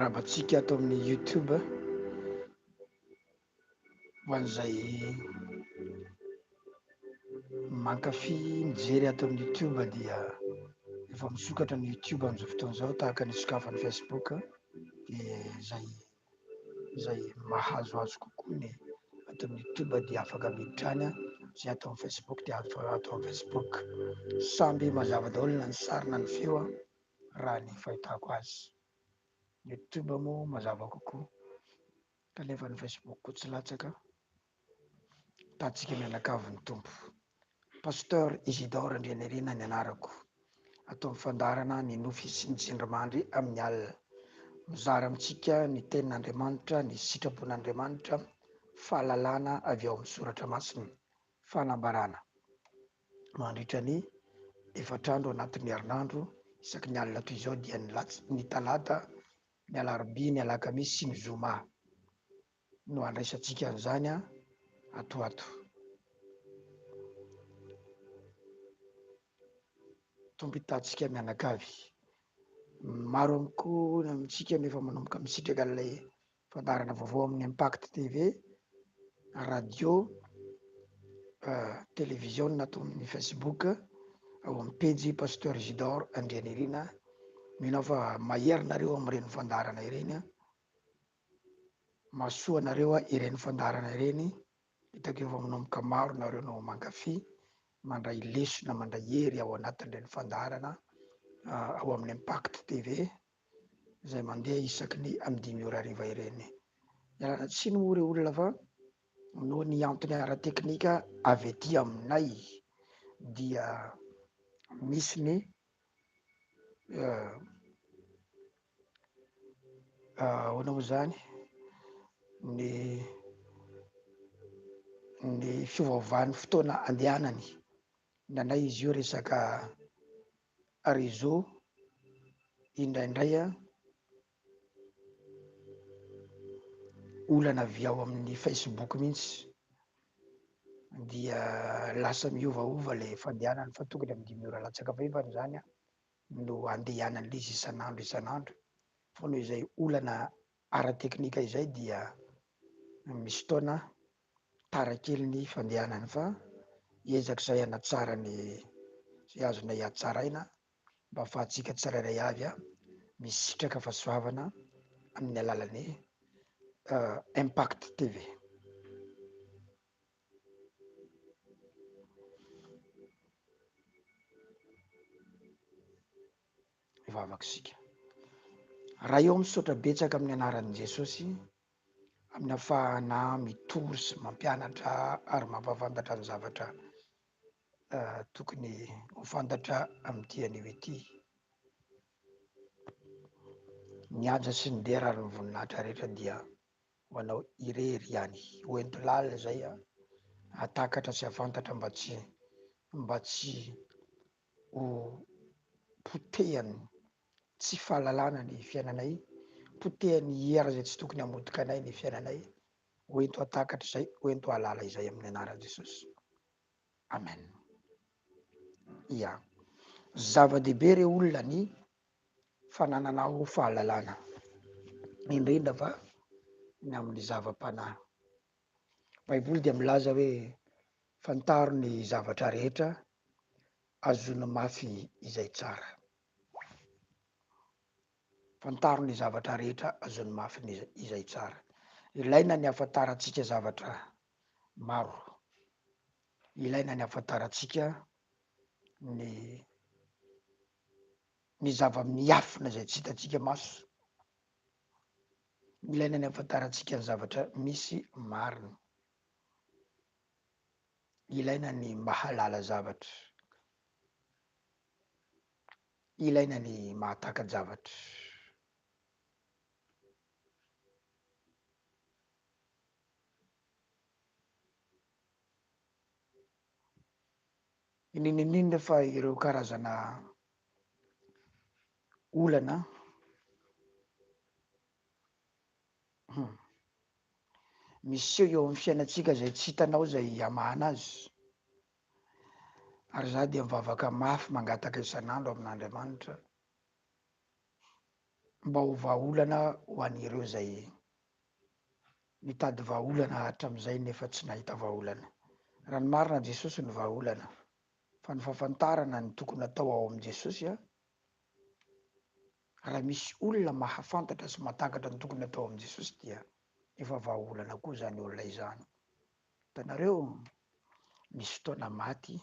Miarahaba antsika ato amin'ny YouTube ho an'izay mankafy mijery ato amin'ny YouTube dia efa misokatra ny YouTube amin'izao fotoana izao tahaka ny sokafan'ny Facebook dia izay izay mahazoazo kokoa ny ato amin'ny YouTube dia afaka miditra any, izay ato amin'ny Facebook dia afaka ato amin'ny Facebook. Samby mazava daholo na ny sary na ny feo raha ny fahitako azy. Youtube moa mazava kokoa kanefa ny Facebook koa tsy latsaka. Tatsika mianakavy ny Tompo. Pasteur Isidore Andrianirina ny anarako. Ato amin'ny fandaharana ny nofy sy ny tsindrimandry amin'ny alina. Mizara amintsika ny tenin'Andriamanitra, ny sitrapon'Andriamanitra, fahalalana avy ao amin'ny soratra masina, fanambarana. Mandritra ny efatr'andro anatin'ny herinandro, isaky ny alina toy izao dia ny ny talata, ny alarobia, ny alakamisy sy ny zoma. no handraisantsika an'izany ato ho ato. Tompo hitantsika mianakavy. Maro ihany koa ny amintsika no efa manomboka misitraka an'ilay fandaharana vaovao amin'ny Impact TV, radio, televiziona ato amin'ny Facebook, ao amin'ny pejy Pasteur Isidore Andrianirina. Mino aho fa mahery nareo amin'ireny fandaharana ireny. Mahasoa anareo ireny fandaharana ireny, hitako efa manomboka maro nareo no mankafy, mandray lesona, mandray hery ao anatin'ireny fandaharana ao amin'ny Impact TV izay mandeha isaky ny amin'ny dimy ora hariva ireny. Ialana tsiny moa ireo olona fa noho ny antony ara-teknika avy aty aminay dia misy ny Ahoana moa izany? Ny ny fiovaovan'ny fotoana andehanany. Ny anay izy io resaka réseau indraindray an, olana avy ao amin'ny Facebook mihitsy dia lasa miovaova ilay fandehanany fa tokony amin'ny dimy ora latsaka fahefany izany an. no andehanan'ilay izy isan'andro isan'andro fa noho izay olana ara-teknika izay dia misy fotoana tara kely ny fandehanany fa hiezaka izay hanatsara ny izay azonay hatsaraina mba ahafahantsika tsirairay avy misitraka fahasoavana amin'ny alalan'ny Impact TV. Hivavaka isika. Ray ô, misaotra betsaka amin'ny anaran'i Jesosy amin'ny afahana mitory sy mampianatra ary mampahafantatra ny zavatra eh, tokony ho fantatra amin'ity anio ity. Ny haja sy ny dera ary ny voninahitra rehetra dia ho anao irery ihany. Ho ento lalina izay hahatakatra sy hahafantatra mba tsy mba tsy ho potehan'ny tsy fahalalana ny fiainanay, potehan'ny hery izay tsy tokony hamotika anay ny fiainanay. Ho ento hahatakatra izay, ho ento hahalala izay amin'ny anaran'i Jesosy. Amen. Ya. Zava-dehibe re olona ny fanananao fahalalana, indrindra fa ny amin'ny zava-panahy. Baiboly dia milaza hoe fantaro ny zavatra rehetra, azony mafy izay tsara. Fantaro ny zavatra rehetra, azony mafy ny izay tsara. Ilaina ny hahafantarantsika zavatra maro. Ilaina ny hahafantarantsika ny ny zava-miafina izay tsy hitantsika maso. Ilaina ny hahafantarantsika ny zavatra misy marina. Ilaina ny mahalala zavatra. Ilaina ny mahataka-javatra. Indrindra indrindra fa ireo karazana olana miseho eo amin'ny fiainantsika izay tsy hitanao izay hamahana azy. Ary izaho dia mivavaka mafy mangataka isan'andro amin'Andriamanitra. Mba ho vahaolana ho an'ireo izay nitady vahaolana hatramin'izay nefa tsy nahita vahaolana. Raha ny marina Jesosy no vahaolana, fa ny fahafantarana ny tokony atao ao amin'i Jesosy, raha misy olona mahafantatra sy mahatakatra ny tokony atao amin'i Jesosy dia efa vahaolana koa izany olona izany. Hitanareo, nisy fotoana maty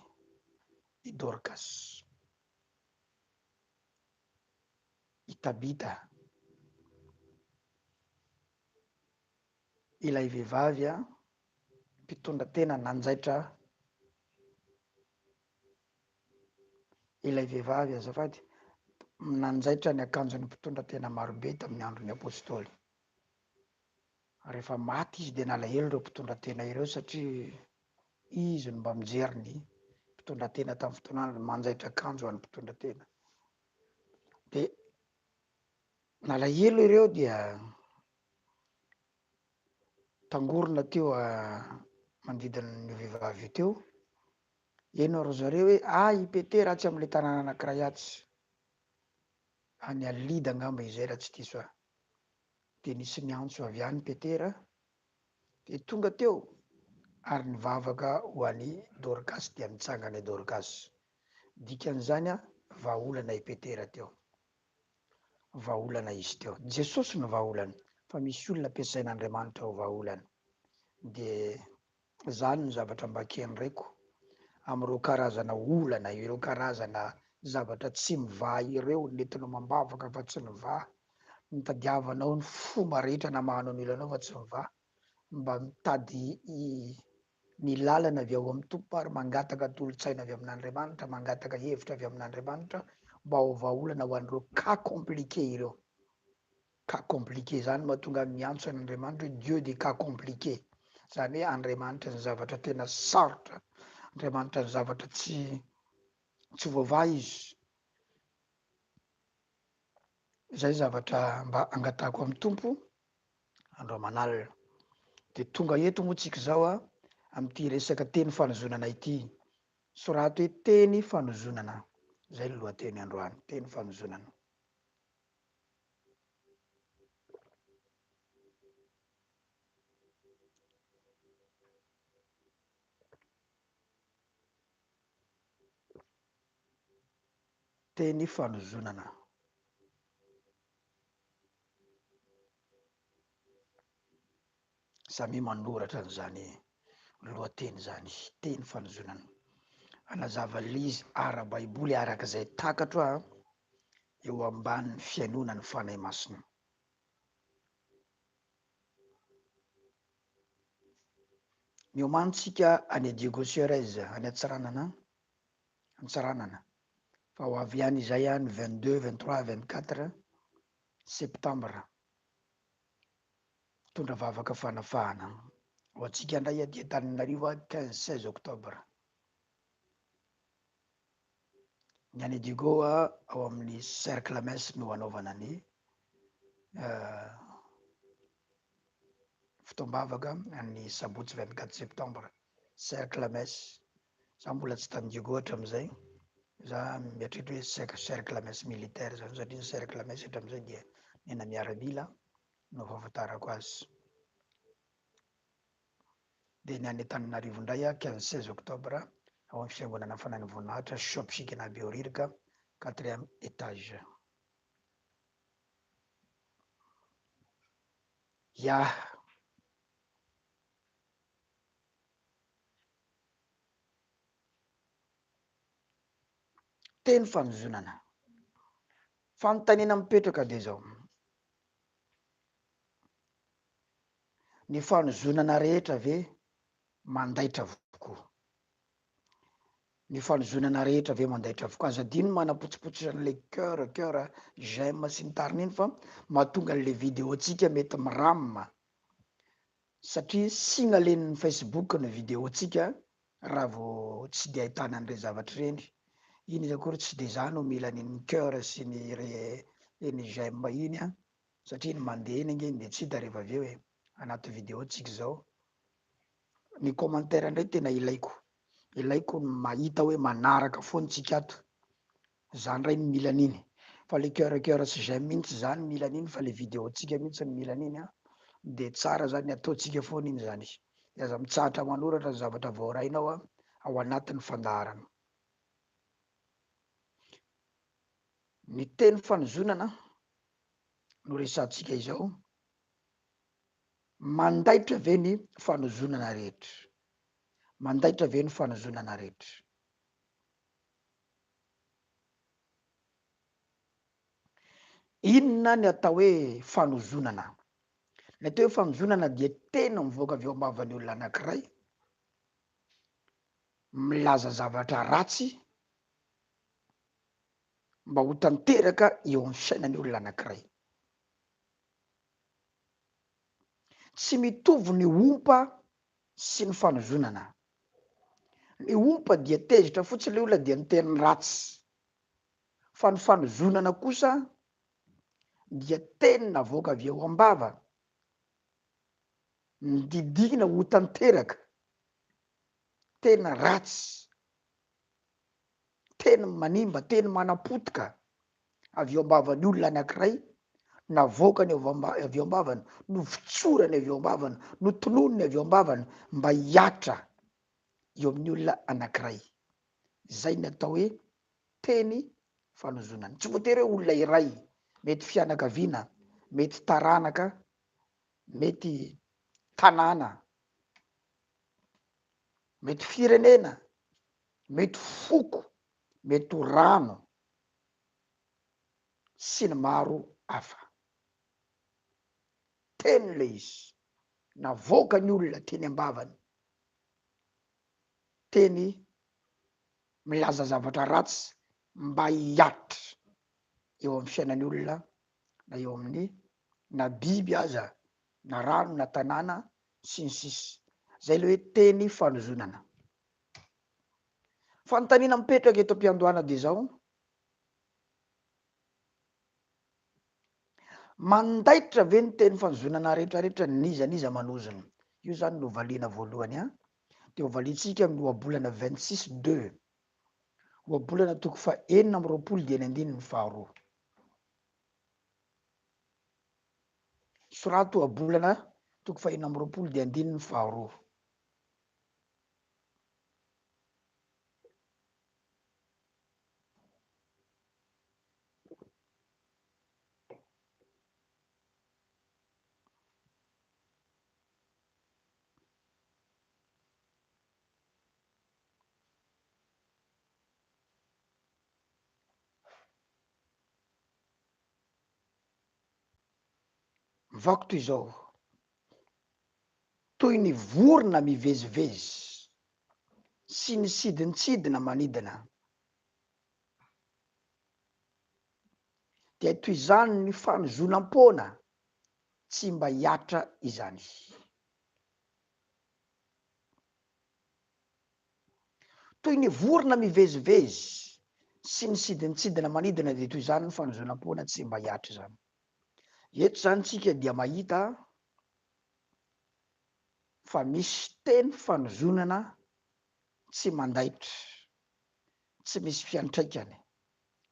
i Dorcas. I Tabita, ilay vehivavy mpitondra tena nanjaitra ilay vehivavy azafady, nanjaitra ny akanjon'ny mpitondra tena marobe tamin'ny andron'ny Apôstôly. Rehefa maty izy dia nalahelo ireo mpitondra tena ireo satria izy no mba mijery ny mpitondra tena tamin'ny fotoan'androny, manjaitra akanjo ho an'ny mpitondra tena. Dia nalahelo ireo dia tangorona teo manodidina an'io vehivavy io teo. Heno ry zareo hoe, ah i Petera atsy amin'ilay tanàna anankiray atsy. Any Lida angamba izay raha tsy diso aho. Dia nisy niantso avy any Petera, dia tonga teo ary nivavaka ho an'i Dorkasy dia nitsangana i Dorkasy. Dikan'izany vahaolana i Petera teo. Vahaolana izy teo. Jesosy no vahaolana, fa misy olona ampiasain'Andriamanitra ho vahaolana. Dia Izany no zavatra mba kendreko amin'ireo karazana olana, ireo karazana zavatra tsy mivaha ireo, nentinao amam-bavaka fa tsy nivaha, nitadiavanao ny fomba rehetra namahanao ny olanao fa tsy nivaha, mba mitady ny lalana avy ao amin'ny Tompo ary mangataka tolo-tsaina avy amin'Andriamanitra, mangataka hevitra avy amin'Andriamanitra mba ho vahaolana ho an'ireo cas compliqué ireo. Cas compliqué, zany no mahatonga ahy miantso an' Andriamanitra hoe Dieu des cas compliqués, zany hoe Andriamanitra ny zavatra tena sarotra, Andriamanitra ny zavatra tsy tsy voavaha izy. Zay zavatra mba angatahako amin'ny Tompo andro aman'alina. De tonga eto moa tsika izao a, amin'ity resaka teny fanozonana ity. Soraty hoe teny fanozonana, zay ny lohateny androany, teny fanozonana. Teny fanozonana. Samia manoratra an'izany lohateny izany, teny fanozonana. Hanazava an'ilay izy ara-baiboly araka izay takatro aho eo ambanin'ny fihainoana ny Fanahy Masina. Niomantsika any Diego Suarez, any Antsiranana, Antsiranana, fa ho avy ihany izay any 22, 23, 24 septembre. Mitondra vavaka fanafahana ho antsika indray aty Antananarivo 15, 16 octobre. Ny any Diego ao amin'ny Cercle Mess no hanaovana ny fotoam-bavaka ny sabotsy 24 septembre. Cercle Mess. Za mbola tsy tany Diego hatramin'izay. Za mieritreritra hoe Cercle Mess militaire zany satria ny Cercle Mess hatramin'izay dia ny ana miaramila no fahafantarako azy. Dia ny any Antananarivo indray a, 15 16 octobre, ao amin'ny Fiangonana Fanahin'ny Voninahitra, Shop Shikina Behoririka, quatrième étage. Ya. Teny fanozonana. Fanontaniana mipetraka dia izao. Ny fanozonana rehetra ve mandaitra avokoa? Ny fanozonana rehetra ve mandaitra avokoa? Aza adino ny manapotsipotsitra an'ilay cœur, cœur, j'aime sy ny tariny iny fa mahatonga an'ilay vidéo-ntsika mety miram satria signalen'ny Facebook ny vidéo-ntsika raha vao tsy dia ahitana an'ireny zavatra ireny. Iny izy akory tsy dia za no mila an'iny cœur sy ny iny j'aime iny an. Satria iny mandeha iny ange iny dia tsy hita rehefa avy eo e. Anaty vidéo tsika izao. Ny commentaire indray tena ilaiko. Ilaiko ny mahita hoe manaraka foana tsika ato. Za ndray no mila an'iny. Fa le coeur coeur sy j'aime iny tsy zany mila an'iny fa le vidéo tsika mihitsy no mila an'iny an. De tsara zany ataontsika foana iny zany. De aza mitsahatra manoratra ny zavatra voarainao an ao anatin'ny fandaharana. Ny teny fanozonana no resahantsika izao. Mandaitra ve ny fanozonana rehetra? Mandaitra ve ny fanozonana rehetra? Inona ny atao hoe fanozonana? Ny atao hoe fanozonana dia teny mivoaka avy eo am-bavan'ny olona anankiray milaza zavatra ratsy mba ho tanteraka eo amin'ny fiainan'ny olona anankiray. Tsy mitovy ny ompa sy ny fanozonana. Ny ompa dia tezitra fotsiny ilay olona dia niteny ratsy. Fa ny fanozonana kosa dia teny navoaka avy eo am-bava, nodidiana ho tanteraka, teny ratsy, teny manimba, teny manapotika avy eo am-bavan'ny olona anankiray, navoakany avy eo am-bavany, novotsorany avy eo am-bavany, notononiny avy eo am-bavany mba hihatra eo amin'ny olona anankiray. Izay ny atao hoe teny fanozonana. Tsy voatery hoe olona iray, mety fianakaviana, mety taranaka, mety tanàna, mety firenena, mety foko, mety ho rano sy ny maro hafa. Teny ilay izy, navoaka ny olona teny am-bavany, teny milaza zavatra ratsy mba hihatra eo amin'ny fiainan'ny olona na eo amin'ny na biby aza na rano na tanàna sy ny sisa. Zay ilay hoe teny fanozonana. Fanontaniana mipetraka eto am-piandohana dia izao, Mandaitra ve ny teny fanozonana rehetrarehetra n'iza n'iza manozona? Io izany no valiana voalohany an! Dia ho valiantsika amin'ny ohabolana 26 deux. Ohabolana toko faha 26 dia ny andininy faharoa. Soraty ohabolana toko faha 26 dia andininy faharoa. Mivaky toy izao, toy ny vorona mivezivezy sy ny sidintsidina manidina. Dia toy izany ny fanozonam-poana tsy mba hihatra izany. Toy ny vorona mivezivezy sy ny sidintsidina manidina dia toy izany ny fanozonam-poana tsy mba hihatra izany. Eto izany tsika dia mahita fa misy teny fanozonana tsy mandaitra, tsy misy fiantraikany,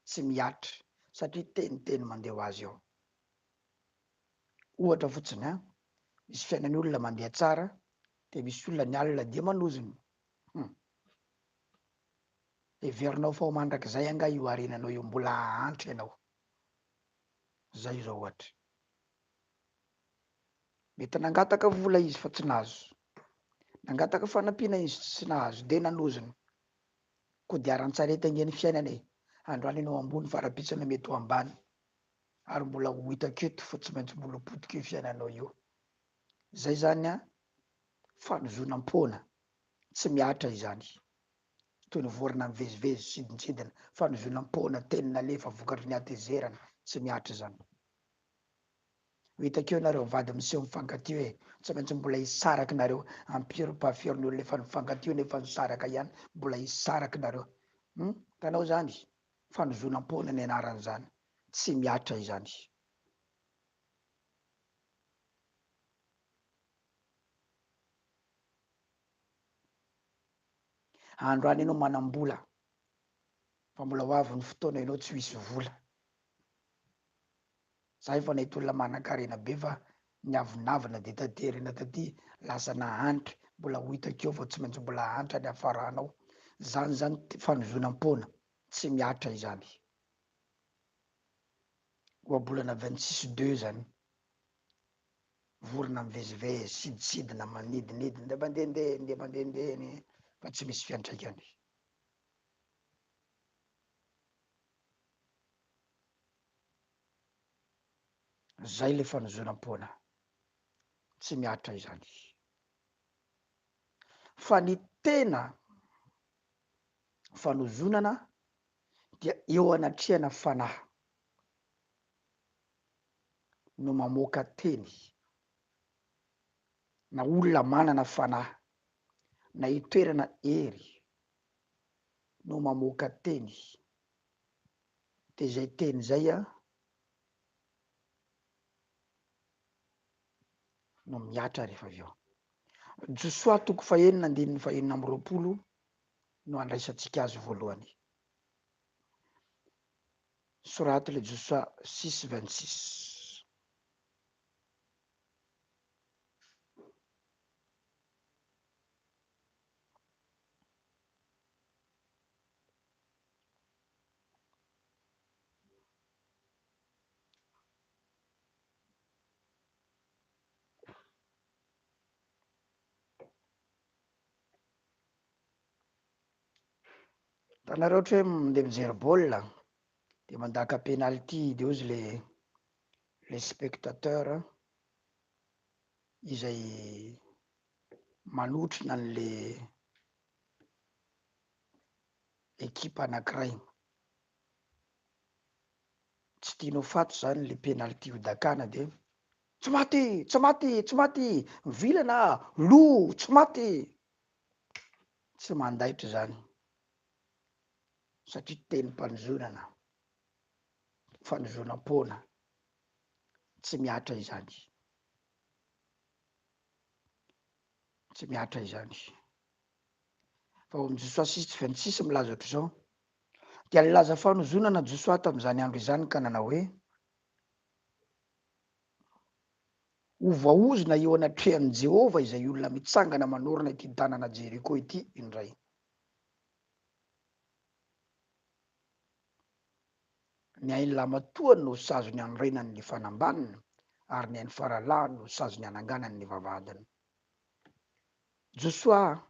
tsy mihatra satria teniteny mandeha ho azy eo. Ohatra fotsiny an, misy fiainan'ny olona mandeha tsara dia misy olona ny alina dia manozona. Hum. Heverinao fa ho mandrakizay angaha io harenanao io, mbola hahantra ianao. Zay izao ohatra. Mety nangataka vola izy fa tsy nahazo. Nangataka fanampiana izy tsy nahazo dia nanozona. Kodiaran-tsarety ange ny fiainana e! Androany ianao ambony fa rahampitso mety ho ambany. Ary mbola ho hitako eto fa tsy maintsy mbola ho potika io fiainanao io. Zay zany an, fanozonam-poana, tsy mihatra izany. Toy ny vorona mivezivezy, sidintsidina, fanozonam-poana, teny nalefa vokatry ny hatezerana, tsy mihatra izany. Ho hitako eo nareo mivady miseho mifankatia e! Tsy maintsy mbola hisaraka nareo, ampirim-pahafiry ny olona efa nifankatia nefa nisaraka ihany, mbola hisaraka nareo. Hum, hitanao zany? Fanozonam-poana ny anaran'izany, tsy mihatra izany. Androany ianao manam-bola, fa mbola ho avy ny fotoana ianao tsy ho hisy vola. Za efa nahita olona manankarena be fa niavonavona dia taty aoriana taty lasa nahantra, mbola ho hitako eo fa tsy maintsy mbola hahantra ny hafaranao. Zany zany fanozonam-poana, tsy mihatra izany. Ohabolana 26 deux zany. Vorona mivezivezy, sidisidina, manidinidina, ndeha mandehandeha, ndeha mandehandeha eny fa tsy misy fiantraikany. Zay le fanozonam-poana, tsy mihatra izany. Fa ny tena fanozonana dia eo anatrehana fanahy no mamoaka teny, na olona manana fanahy, na itoerana hery no mamoaka teny, de zay teny zay an no mihatra rehefa avy eo. Josoa toko fahenina andininy fahenina amby 20 no andraisantsika azy voalohany. Soraty le Josoa 6:26. Hitanareo ohatra hoe mandeha mijery baolina de mandaka penalty de hozy le le spectateur izay manotrona an'le ekipa anankiray. Tsy tiany ho faty zany le penalty ho dakana de tsy maty, tsy maty, tsy maty, mivilana, lo, tsy maty. Tsy mandaitra izany satria tenim-panozonana, fanozonam-poana, tsy mihatra izany, tsy mihatra izany. Fa ao amin'ny Josoa 6:26 milaza ohatr'izao, dia nilaza fanozonana Josoa tamin'izany andro izany ka nanao hoe, Ho voaozona eo anatrehan'i Jehovah izay olona mitsangana manorina ity tanàna Jeriko ity indray. Ny ain'ny lahimatoany no sazony hanorenany ny fanambaniny, ary ny ain'ny faralahiny no sazony hananganany ny vavahadiny. Josoa,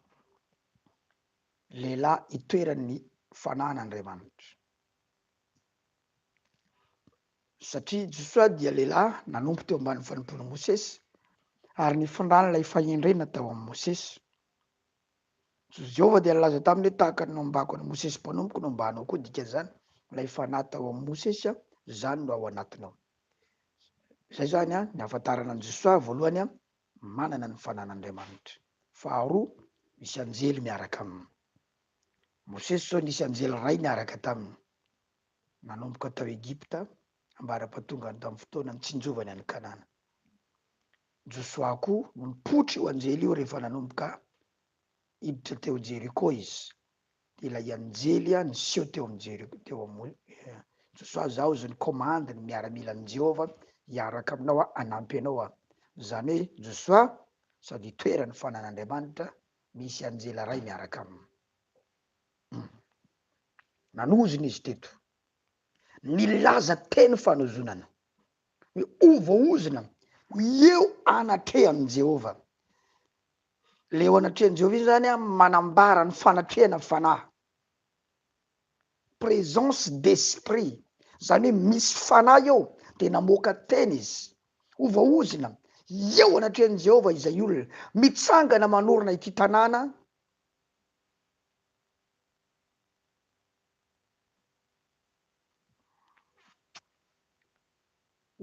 lehilahy itoeran'ny fanahin'Andriamanitra. Satria Josoa dia lehilahy nanompo teo ambanin'ny fanompoan'i Mosesy, ary nifindran'ilay fahendrena tao amin'i Mosesy. Jehovah dia nilaza taminy hoe, Tahaka ny nombako an'i Mosesy mpanompoko no ombanao koa, dikan'izany, ilay fanahy tao amin'i Mosesy, izany no ao anatinao. Izay izany ny ahafantarana an'i Josoa, voalohany, manana ny fanan'Andriamanitra. Faharoa, misy anjely miaraka aminy. Mosesy izao nisy anjely iray niaraka taminy. Nanomboka tao Egypta ambara-pahatongany tamin'ny fotoana nitsinjovany an'i Kanana. Josoa koa no nipoitra io anjely io rehefa nanomboka hiditra teo Jeriko izy. Dia ilay anjely niseho teo amin'i Jeriko, teo amin'i Josoa, Izaho izy nikomandy ny miaramilan'i Jehovah hiaraka aminao aho, hanampy anao aho. Izany hoe Josoa sady itoeran'ny fanan'Andriamanitra, misy anjely iray miaraka aminy. Nanozona izy teto. Nilaza teny fanozonana. Hoe ho voaozona ho eo anatrehan'i Jehovah. Le eo anatrehan'i Jehovah iny zany manambara ny fanatrehana fanahy. Présence d'esprit. Zany hoe misy fanahy eo de namoaka teny izy. Ho voaozona eo anatrehan'i Jehovah izay olona mitsangana manorina ity tanàna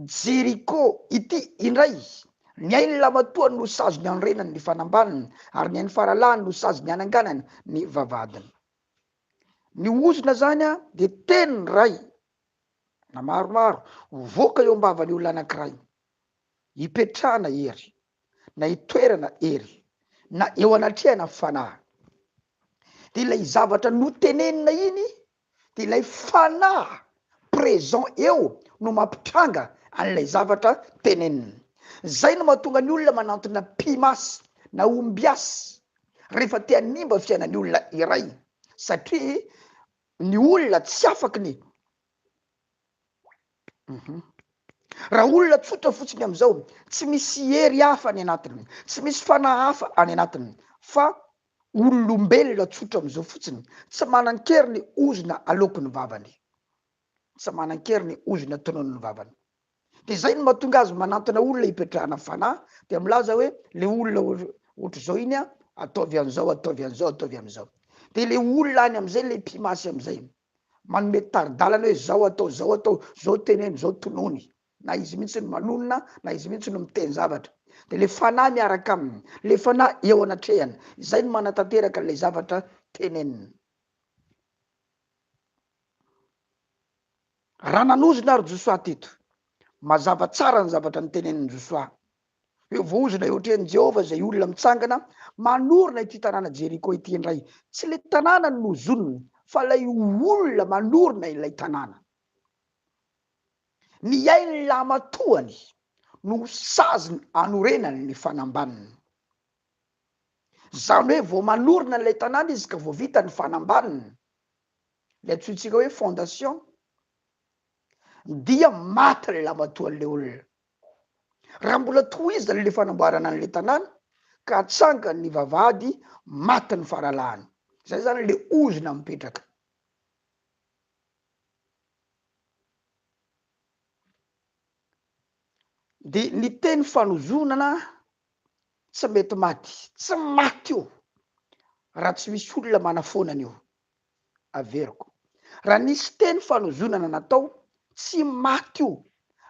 Jeriko ity indray, ny ain'ny lamatoany no sazony anorenany ny fanambaniny, ary ny ain'ny faralahiny no sazony ananganany ny vavahadiny. Ny ozona zany a de teny ray na maromaro voaka eo am-bavan'ny olona anankiray, ipetrahana hery. na itoerana hery, na eo anatrehana fanahy. De ilay zavatra notenenina iny de ilay fanahy présent eo no mampitranga an'ilay zavatra teneniny. Izay no mahatonga ny olona manantona mpimasy na ombiasy rehefa te hanimba fiainan'ny olona iray satria ny olona tsy afaky ny Raha olona tsotra fotsiny amin'izao, tsy misy hery hafa any anatiny, tsy misy fanahy hafa any anatiny, fa olombelona tsotra amin'izao fotsiny, tsy manan-kery ny ozona aloaky ny vavany, tsy manan-kery ny ozona tononin'ny vavany. Dia izay no mahatonga azy manantona olona hipetrahana fanahy, dia milaza hoe le olona ohatr'izao iny an, ataovy an'izao, ataovy an'izao, ataovy an'izao. Dia le olona any amin'izay, le mpimasy amin'izay, manome tari-dalana hoe zao atao, zao atao, zao teneno, zao tonony. Na izy mihitsy no manonona, na izy mihitsy no miteny zavatra. Dia le fanahy miaraka aminy, le fanahy eo anatrehany, izay no manatanteraka an'ilay zavatra teneniny. Raha nanozona ary Josoa teto, mazava tsara ny zavatra notenenin'i Josoa. Hoe voaozona eo atrehan'i Jehovah izay olona mitsangana manorina ity tanàna Jeriko ity indray. Tsy ilay tanàna no nozonina, fa ilay olona manorina ilay tanàna. Ny ain'ny lamatoany no saziny anorenany ny fanambaniny. Izany hoe vao manorina ilay tanàna izy ka vao vita ny fanambaniny, ilay antsointsika hoe fondation, dia maty ilay lamatoan'ilay olona. Raha mbola tohizany le fanamboarana an'le tanàna ka atsangany ny vavahady maty ny faralahany. Zay zany le ozona mipetraka. De ny teny fanozonana tsy mety maty, tsy maty io raha tsy misy olona manafoana an'io. Averiko. Raha nisy teny fanozonana natao, tsy maty io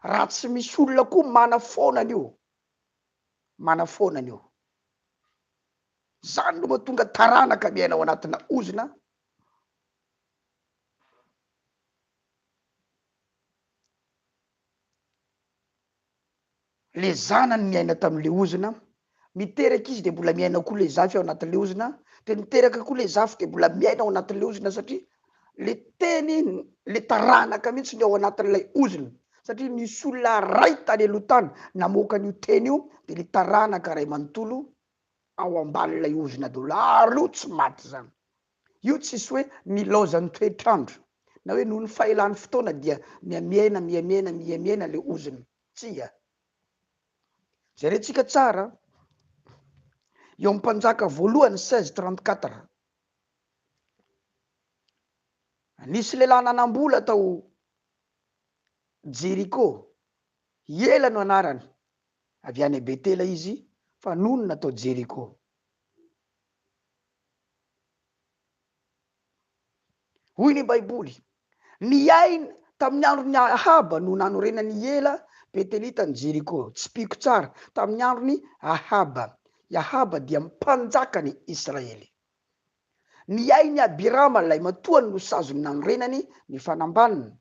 raha tsy misy olona koa manafoana an'io. Manafoana an'io. Zany no mahatonga taranaka miaina ao anatina ozona. Le zanany niaina tamin'le ozona, miteraka izy de mbola miaina koa le zafy ao anatin'le ozona, de niteraka koa le zafy de mbola miaina ao anatin'le ozona satria le teny, le taranaka mihitsy ny ao anatin'ilay ozona, satria nisy olona ray tany aloha tany namoaka an'io teny io de le taranaka ray manontolo ao ambanin'ilay ozona daholo, ary io tsy maty zany. Io tsisy hoe nilaozan'ny toetr'andro na hoe noho ny fahelan'ny fotoana dia miha-miaina, miha-miaina, miha-miaina le ozona. Tsia. Jerentsika tsara eo amin'ny mpanjaka voalohany 16 34. Nisy lehilahy nanam-bola tao Jeriko. Hiela no anarany. Avy any Betela izy fa nonina tao Jeriko. Hoy ny Baiboly, Ny aina tamin'ny andron'i Ahaba no nanorenan'i Hiela Betelita an'i Jeriko. Tsipìko tsara, tamin'ny andron'i Ahaba. I Ahaba dia mpanjakan'i Israely. Ny ain'i Abirama lahimatoany no sazon'ny nanorenany ny fanambaniny,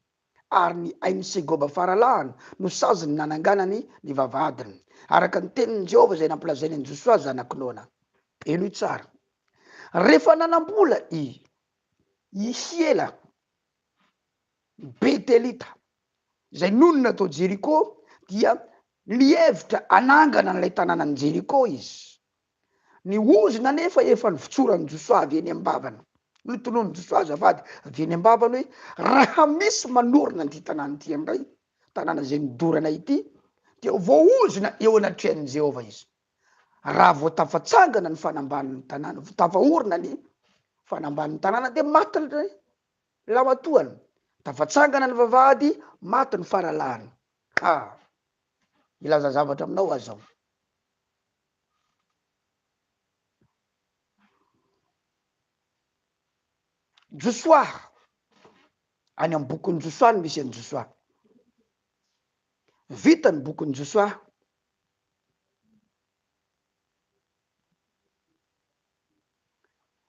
ary ny ain'i Segoba faralahany no sazon'ny nananganany ny vavahadiny, araka ny tenin'i Jehovah izay nampilazainy an'i Josoa zanak'i Nona. Henoy tsara. Rehefa nanam-bola i Isiela Betelita, izay nonina tao Jeriko, dia nihevitra hanangana an'ilay tanànan'i Jeriko izy. Ny ozona anefa efa nivotsoran'i Josoa avy eny am-bavany. Notononin'i Josoa azafady avy eny am-bavany hoe, Raha misy manorina an'ity tanàna ity indray, tanàna izay nodorana ity, dia voaozona eo anatrehan'i Jehovah izy. Raha vao tafatsangana ny fanambanin'ny tanàna, vao tafaorina ny fanambanin'ny tanàna dia maty ny lamatoany, tafatsangana ny vavahady, maty ny faralahany. Ha! Hilaza zavatra aminao aho izao. Josoa, any amin'ny bokin'i Josoa no misy an'i Josoa. Vita ny bokin'i Josoa.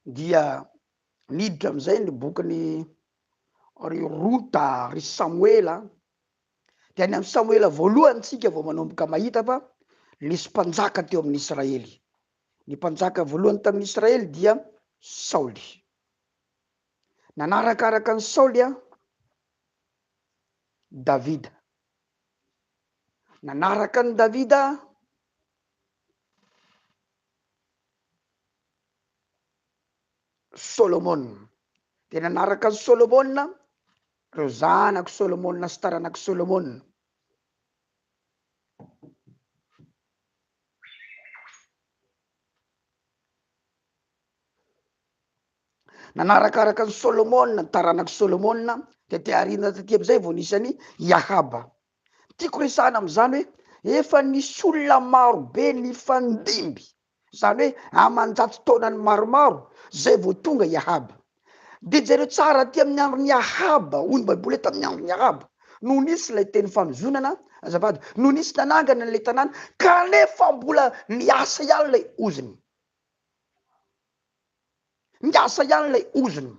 Dia niditra amin'izay ny bokin'i ry Rota, ry Samoela. Dia any amin'ny Samoela voalohany tsika vao manomboka mahita fa nisy mpanjaka teo amin'ny Israely. Ny mpanjaka voalohany tamin'ny Israely dia Saoly. Nanarakaraka an'i Saoly Davida. Nanaraka an'i Davida Solomona. Dia nanaraka an'i Solomona ireo zanak'i Solomona sy taranak'i Solomona. Nanarakaraka an'i Solomona, ny taranak'i Solomona, tety aoriana taty amin'izay vao nisy an'i Ahaba. Tiako resahana amin'izany hoe efa nisy olona maro be nifandimby, izany hoe aman-jato taonany maromaro, zay vao tonga i Ahaba. Dia jereo tsara aty amin'ny andron'i Ahaba, hoy ny Baiboly hoe tamin'ny andron'i Ahaba no nisy ilay teny fanozonana, azafady, no nisy nanangana an'ilay tanàna, kanefa mbola niasa ihany ilay ozona. Miasa ihany ilay ozona.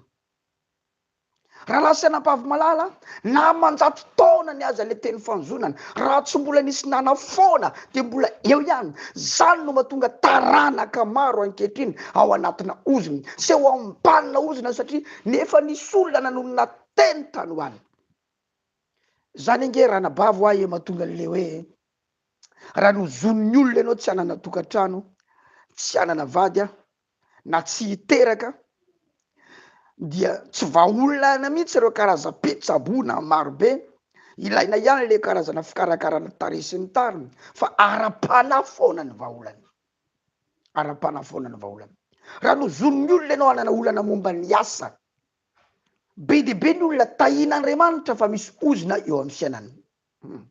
Rahalahy sy anabavy malala, na aman-jato taonany aza ilay teny fanozonana, raha tsy mbola nisy nanafoana dia mbola eo ihany. Izany no mahatonga taranaka maro ankehitriny ao anatina ozona sy eo ambanina ozona satria nefa nisy olona nanonona teny tany ho any. Izany ange ranabavy hoa e mahatonga an'ilay hoe raha nozonin'ny olona ianao tsy hanana tokantrano, tsy hanana vady a, na tsy hiteraka dia tsy vahaolana mihitsy ireo karazam-pitsaboana marobe, ilaina ihany le karazana fikarakarana tarehy sy ny tariny fa ara-panahy foana ny vahaolana, ara-panahy foana ny vahaolana. Raha nozonin'ny olona ianao hanana olana momba ny asa, be dia be ny olona tahian'Andriamanitra fa misy ozona eo amin'ny fiainany. Hmm.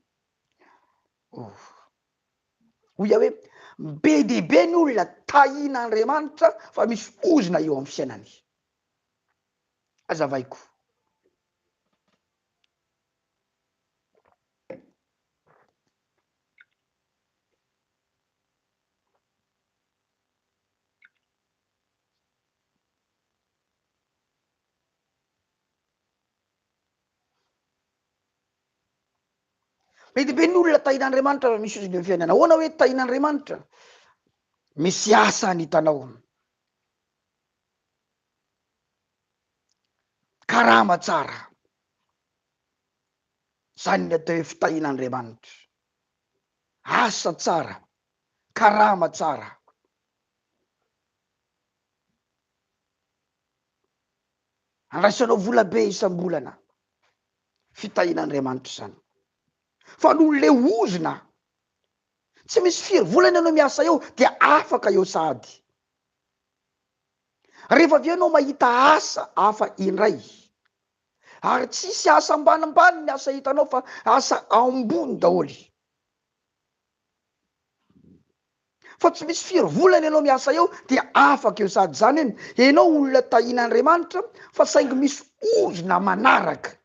Oh. Hoy aho hoe, be dia be ny olona tahian'Andriamanitra fa misy ozona eo amin'ny fiainany. Azavaiko. Be dia be ny olona tahin'Andriamanitra raha misy ozona eo fiainana. Ahoana hoe tahin'Andriamanitra? Misy asa ny hitanao. Karama tsara. Zany ny atao hoe fitahian'Andriamanitra. Asa tsara, karama tsara. Andraisanao vola be isam-bolana. Fitahian'Andriamanitra izany. Fa noho le ozona, tsy misy firy volana ianao miasa eo dia afaka eo sahady. Rehefa avy eo ianao mahita asa hafa indray, ary tsisy asa ambanimbany ny asa hitanao fa asa ambony daholo. Fa tsy misy firy volana ianao miasa eo dia afaka eo sady zany eny enao olona tahian'Andriamanitra fa saingy misy ozona manaraka.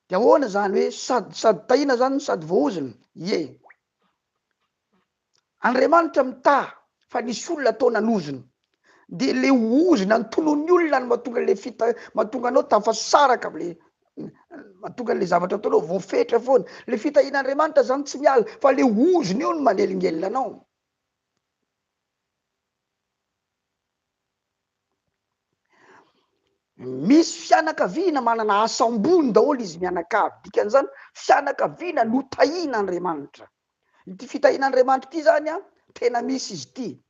De ahoana zany hoe sady sady tahiana zany no sady voaozona? Ie. Andriamanitra mitaha fa nisy olona atao nanozona. De le ozona notolon'ny olona no mahatonga le fita mahatonga anao tafasaraka amle mahatonga an'le zavatra ataonao voafetra foana. Le fitahian'Andriamanitra zany tsy miala fa le ozona io no manelingelina anao. Misy fianakaviana manana asa ambony daholo izy mianakavy, dikan'izany fianakaviana notahian'Andriamanitra. Ity fitahian'Andriamanitra ity zany an, tena misy izy ity.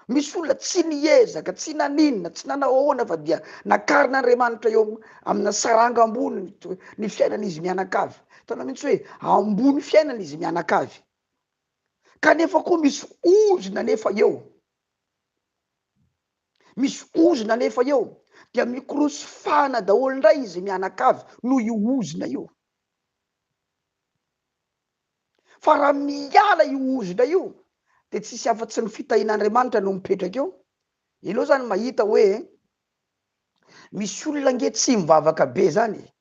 Misy olona tsy niezaka, tsy naninona, tsy nanao ahoana fa dia nakarin'Andriamanitra eo amina saranga ambony ny fiainan'izy mianakavy. Hitanao mihitsy hoe ambony fiainana izy mianakavy. Kanefa koa misy ozona anefa eo. Misy ozona anefa eo. Dia mikorosy fahana daholo indray izy mianakavy noho io ozona io. Fa raha miala io ozona io dia tsisy afa-tsy ny fitahian'Andriamanitra no mipetraka eo. Ianao zany mahita hoe misy olona ange tsy mivavaka be zany e.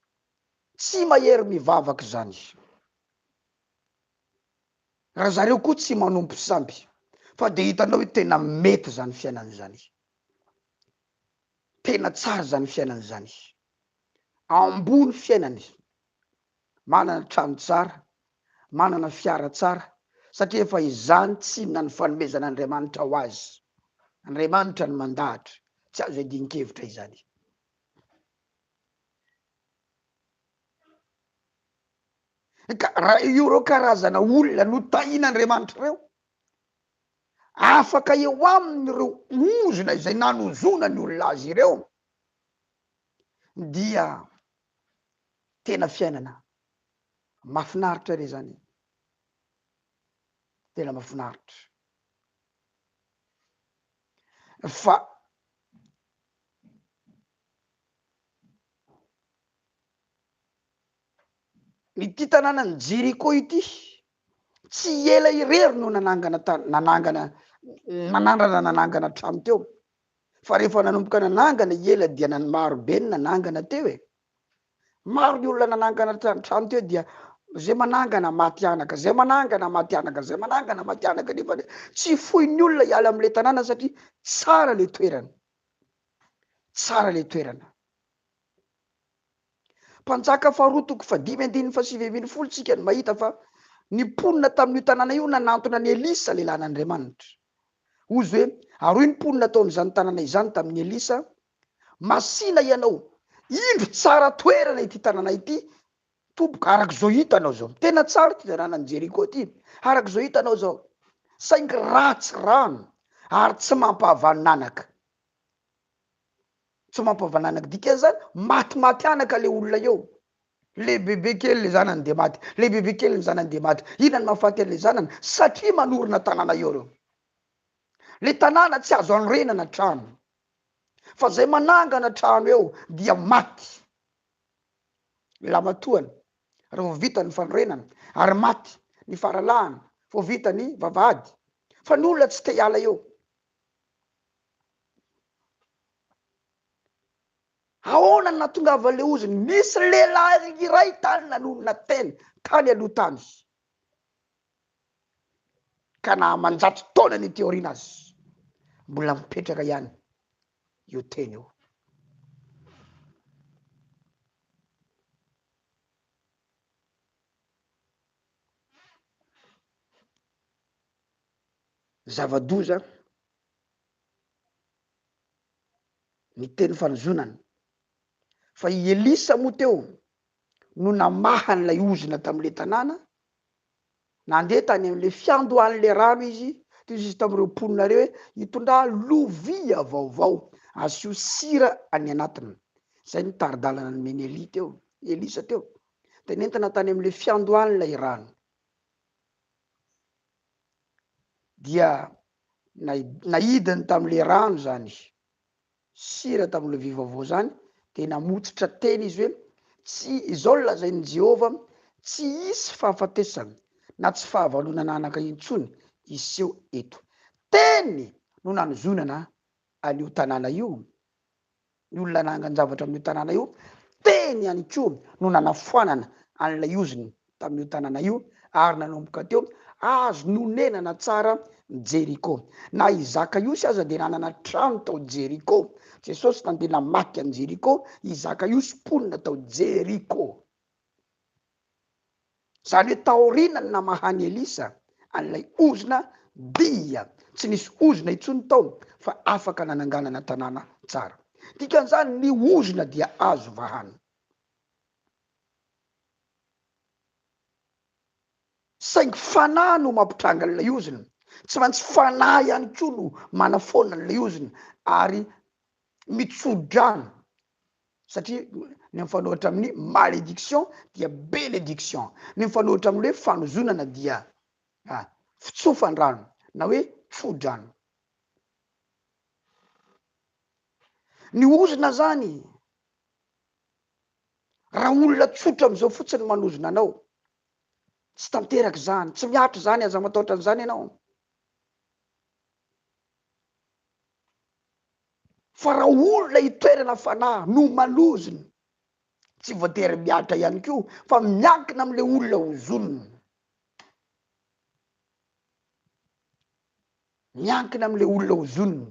Tsy mahery mivavaka zany. Raha zareo koa tsy manompo sampy fa dia hitanao hoe tena mety zany fiainana zany. Tena tsara zany fiainana zany. Ambony fiainana. Manana trano tsara, manana fiara tsara, satria efa izany tsinona ny fanomezan'Andriamanitra ho azy. Andriamanitra no mandahatra, tsy azo iadian-kevitra izany. Ka raha ireo karazana olona notahian'Andriamanitra ireo, afaka eo aminy ireo ozona izay nanozona ny olona azy ireo, dia tena fiainana mahafinaritra re zany e. Tena mahafinaritra. Fa Ity tanànan'i Jeriko ity, tsy ela irery no nanangana nanangana nanandrana nanangana trano teo, fa rehefa nanomboka nanangana i ela dia nan maro be ny nanangana teo e! Maro ny olona nanangana trano teo dia zay manangana maty anaka, zay manangana maty anaka, zay manangana maty anaka nefa tsy foin'ny olona hiala amin'ilay tanàna satria tsara le toerana, tsara le toerana. Mpanjaka faharoa toko fahadimy andininy fahasivy ambin'ny folo tsika no mahita fa ny mponina tamin'io tanàna io nanantona an'i Elisa lehilahin'Andriamanitra. Hozy hoe, ary hoy ny mponina tao amin'izany tanàna izany tamin'i Elisa, Masìna ianao, indro tsara toerana ity tanàna ity, tompoko, araka izao hitanao izao. Tena tsara ity tanànan'i Jeriko ity, araka izao hitanao izao. Saingy ratsy rano ary tsy mampahavanon'anaka. Tsy mampavananaka dikan'izany matimaty anaka le olona eo, le bebe kely le zanany de maty, le bebe kely ny zanany de maty, inona no mahafaty an'le zanany? Satria manorina tanàna eo reo, le tanàna tsy azo anorenana trano, fa zay manangana trano eo dia maty lamatoany raha vao vita ny fanorenana, ary maty ny faralahany vao vita ny vavahady, fa ny olona tsy te hiala eo. Ahoana no nahatongavan'ilay ozona? Nisy lehilahy iray tany nanonona teny, tany aloha tany, ka na aman-jato taona ny ety aoriana aza, mbola mipetraka ihany io teny io. Zava-doza ny teny fanozonana. Fa i Elisa moa teo no namaha an'ilay ozona tamin'ilay tanàna, nandeha tany amin'ilay fiandohan'ilay rano izy, toy izy tamin'ireo mponina ireo hoe, hitondrà lovia vaovao, asio sira any anatiny. Izay no tari-dalana nomen'i Elia teo, Elisa teo. Dia nentina tany amin'ilay fiandohan'ilay rano. Dia naidiny tamin'ilay rano izany sira tamin'ilay vy vaovao izany, dia namotsitra teny izy hoe, Tsy izao no lazain'i Jehovah, 'Tsy hisy fahafatesana na tsy fahavalonana anaka intsony hiseho eto. Teny no nanozonana an'io tanàna io. ny olona nanangan-javatra amin'io tanàna io, teny ihany koa no nanafoanana an'ilay ozona tamin'io tanàna io, ary nanomboka teo, azo nonenana tsara Jeriko. Na i Zakaiosy aza dia nanana trano tao Jeriko. Jesosy nandeha namaky an'i Jeriko, i Zakaiosy mponina tao Jeriko. Izany hoe taorian'ny namahan'i Elisa an'ilay ozona dia tsy nisy ozona intsony tao fa afaka nananganana tanàna tsara. Dikan'izany ny ozona dia azo vahana. Saingy fanahy no mampitranga an'ilay ozona. Tsy maintsy fanahy ihany koa no manafoana an'ilay ozona ary mitso-drano satria ny mifanohitra amin'ny malédiction dia bénédiction, ny mifanohitra amin'ny hoe fanozonana dia fitsofan-drano na hoe tso-drano. Ny ozona zany, raha olona tsotra am'izao fotsiny manozona anao, tsy tanteraka izany, tsy mihatra izany, aza matahotra an'izany ianao. Fa raha olona itoerana fanahy no manozona, tsy voatery mihatra ihany koa fa miankina amin'ilay olona ozonina. Miankina amin'ilay olona ozonina.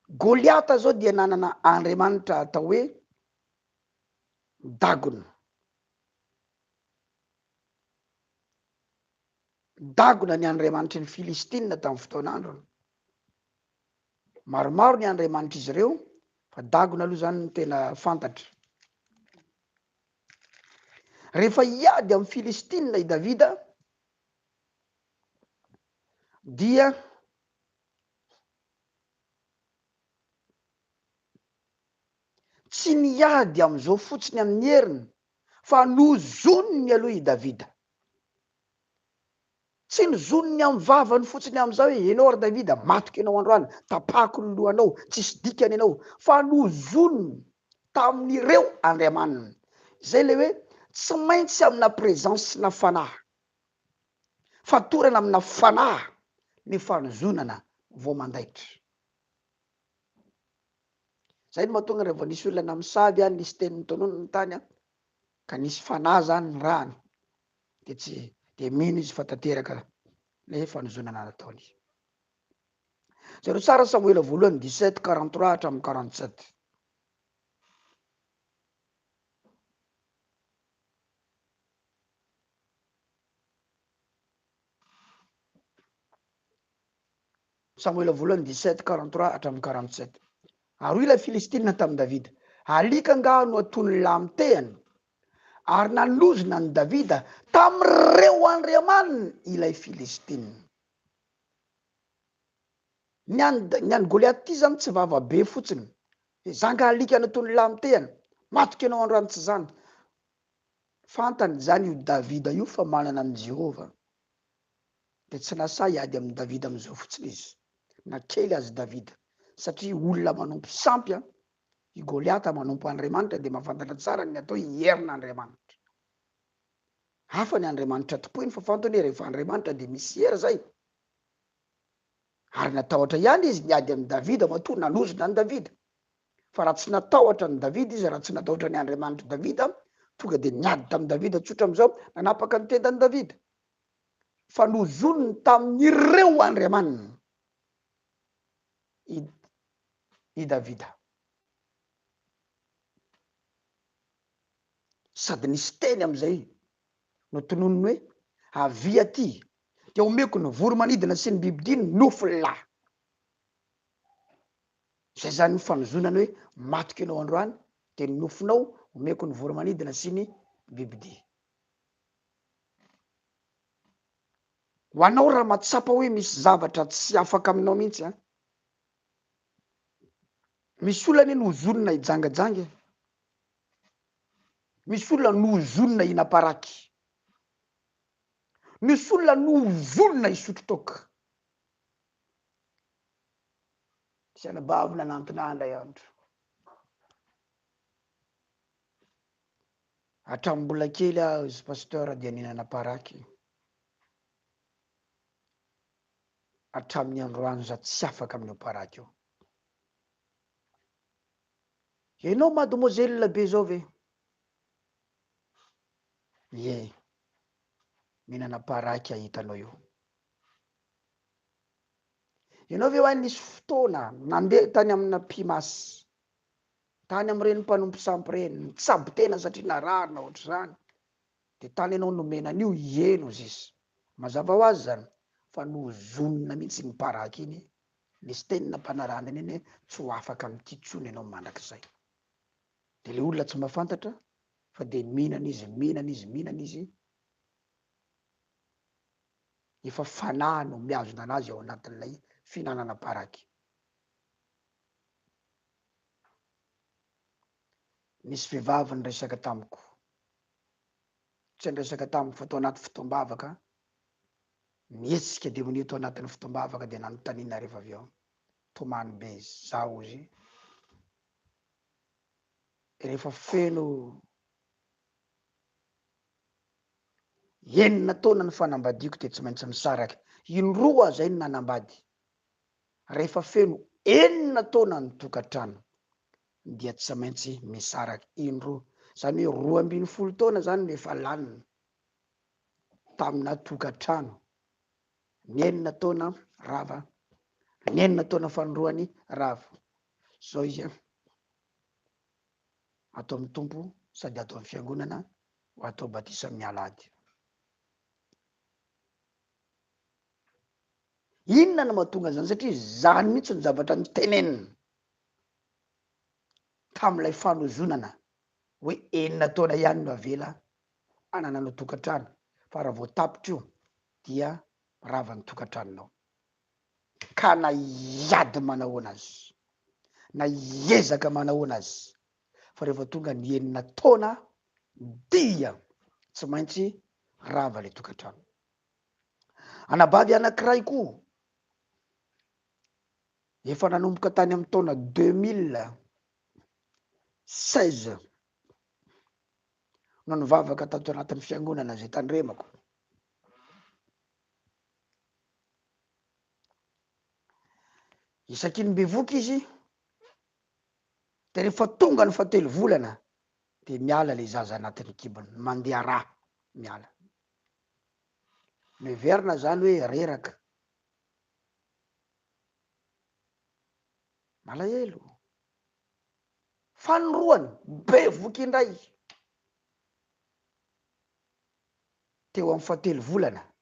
Goliata zao dia nanana andriamanitra atao hoe Dagona. Dagona ny andriamanitry ny Filistina tamin'ny fotoan'androny. Maromaro ny andriamanitr'izy ireo fa Dagona aloha zany no tena fantatra. Rehefa hiady amin'ny Filistina i Davida, dia tsy niady amin'izao fotsiny amin'ny heriny, fa nozoniny aloha i Davida. Tsy nozoniny amin'ny vavany fotsiny amin'izao hoe, Ianao ry Davida, matiko ianao androany, tapahako ny lohanao, tsisy dikany ianao, fa nozoniny tamin'ireo andriamaniny. Izay ilay hoe tsy maintsy amina présence-na fanahy. Fatorana amina fanahy ny fanozonana vao mandaitra. Izay no mahatonga raha vao nisy olona namosavy an, nisy teny notononiny tany an, ka nisy fanahy zany ny rany, de tsy de mino izy fa tanteraka le fanozonana nataony. Jereo tsara Samoela voalohany 17 43 hatramin'ny 47. Samoela voalohany 17 43 hatramin'ny 47. Ary hoy ilay Filistina tamin'i Davida, Alika angaha no aton'ny lahy mitehana? Ary nanozona an'i Davida tamin'ireo andriamaniny ilay Filistina. Ny an'i, ny an'i Goliata ity izany tsy vava be fotsiny. Za angaha alika nataon'ny lahy mitehana? Matoky ianao androany tsy izany. Fantany izany io Davida io fa manana an'i Jehovah. Dia tsy nasahy hiady amin'i Davida amin'izao fotsiny izy, na kely aza i Davida, satria olona manompo sampy an, i Goliata manompo Andriamanitra dia mahafantatra tsara ny atao hoe herin'Andriamanitra. Hafa ny Andriamanitra tompoiny fa fantany hoe rehefa Andriamanitra dia misy hery izay. Ary natahotra ihany izy niady amin'i Davida matoa nanozona an'i Davida. Fa raha tsy natahotra an'i Davida izy, raha tsy natahotra ny Andriamanitr'i Davida, tonga dia niady tamin'i Davida tsotra amin'izao, nanapaka ny tendan'i Davida. Fa nozoniny tamin'ireo andriamaniny i, i Davida. Sady nisy teny amin'izay notononiny hoe, Avia aty, dia omeko ny voro-manidina sy ny bibidia ny nofo lahy. Izay zany ny fanozonana hoe matiko ianao androany dia ny nofonao omeko ny voro-manidina sy ny bibidia. Ho anao raha mahatsapa hoe misy zavatra tsy afaka aminao mihitsy an, misy olona anie nozonina hijangajanga e, misy olona nozonina hihinam-paraky, misy olona nozonina hisotro toaka. Nisy anabavy nanantona ahy indray andro. Hatramin'ny mbola kely aho izy pasteur dia nihinana paraky. Hatramin'ny androany za tsy afaka amin'io paraky io. Ianao mademoiselle be zao ve? Ie, mihinana paraky aho hitanao io. Ianao ve hoa nisy fotoana nandeha tany amina mpimasy, tany amin'ireny mpanompo sampy ireny, nitsabo tena satria narary na ohatr'izany, dia tany ianao nomena an'io, ie no izy. Mazava ho azy izany fa nozonina mihitsy iny paraky iny, nisy teny nampanarahana an'iny hoe tsy ho afaka amin'ity intsony ianao mandrakizay. Dia ilay olona tsy mahafantatra fa dia mihinana izy, mihinana izy, mihinana izy, Efa fanahy no mihazona anazy ao anatin'ilay fihinanana paraky. Nisy vehivavy niresaka tamiko. Tsy niresaka tamiko fa tao anaty fotoam-bavaka, nihetsika demonia tao anatin'ny fotoam-bavaka dia nanontaniana rehefa avy eo. Tomany be izy. Zaho hozy rehefa feno Enina taona ny fanambadiako dia tsy maintsy misaraka. Indroa aho zay no nanambady. Rehefa feno enina taona ny tokantrano dia tsy maintsy misaraka indroa. Zany hoe 12 taona zany no efa lanina tamina tokantrano. Ny enina taona rava, ny enina taona fanindroany rava. Zao izy an, ato amin'ny Tompo sady ato amin'ny fiangonana ho atao batisa amin'ny alahady. Inona no mahatonga an'izany? Satria izany mihitsy no zavatra notenenina tamin'ilay fanozonana hoe enina taona ihany no avela. hanananao tokantrano fa raha vao tapitra io dia rava ny tokantranonao. Ka na hiady manahoana azy, na hiezaka manahoana azy, fa rehefa tonga ny enina taona dia tsy maintsy rava le tokantrano. Anabavy anankiray koa efa nanomboka tany amin'ny taona 2016 no nivavaka tato anatin'ny fiangonana izay tandremako. Isaky ny bevoka izy de rehefa tonga ny fahatelo volana de miala le zaza anatin'ny kibony, mandeha rà miala. Miverina zany hoe reraka. Malahelo. Fanindroany, bevoka indray. Teo amin'ny fahatelo volana.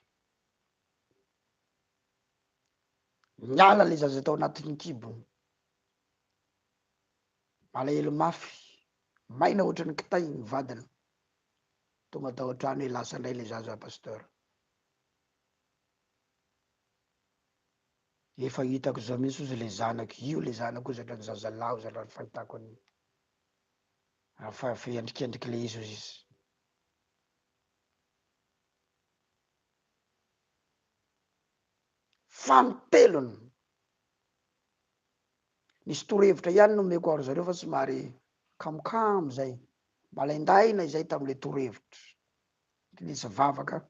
Niala le zaza tao anatin'ny kibony. Malahelo mafy, maina ohatran'ny kitay ny vadiny. Tonga tao an-trano hoe lasa indray le zaza pasteur. Efa hitako zao mihitsy ozy le zanako, io le zanako ozy ohatran'ny zazalahy ozy raha ny fahitako ny fiendrikendriky le izy ozy izy. Fanintelony, nisy torohevitra ihany nomeko ary zareo fa somary kamokamo zay, malaindaina izay tamle torohevitra, nisy vavaka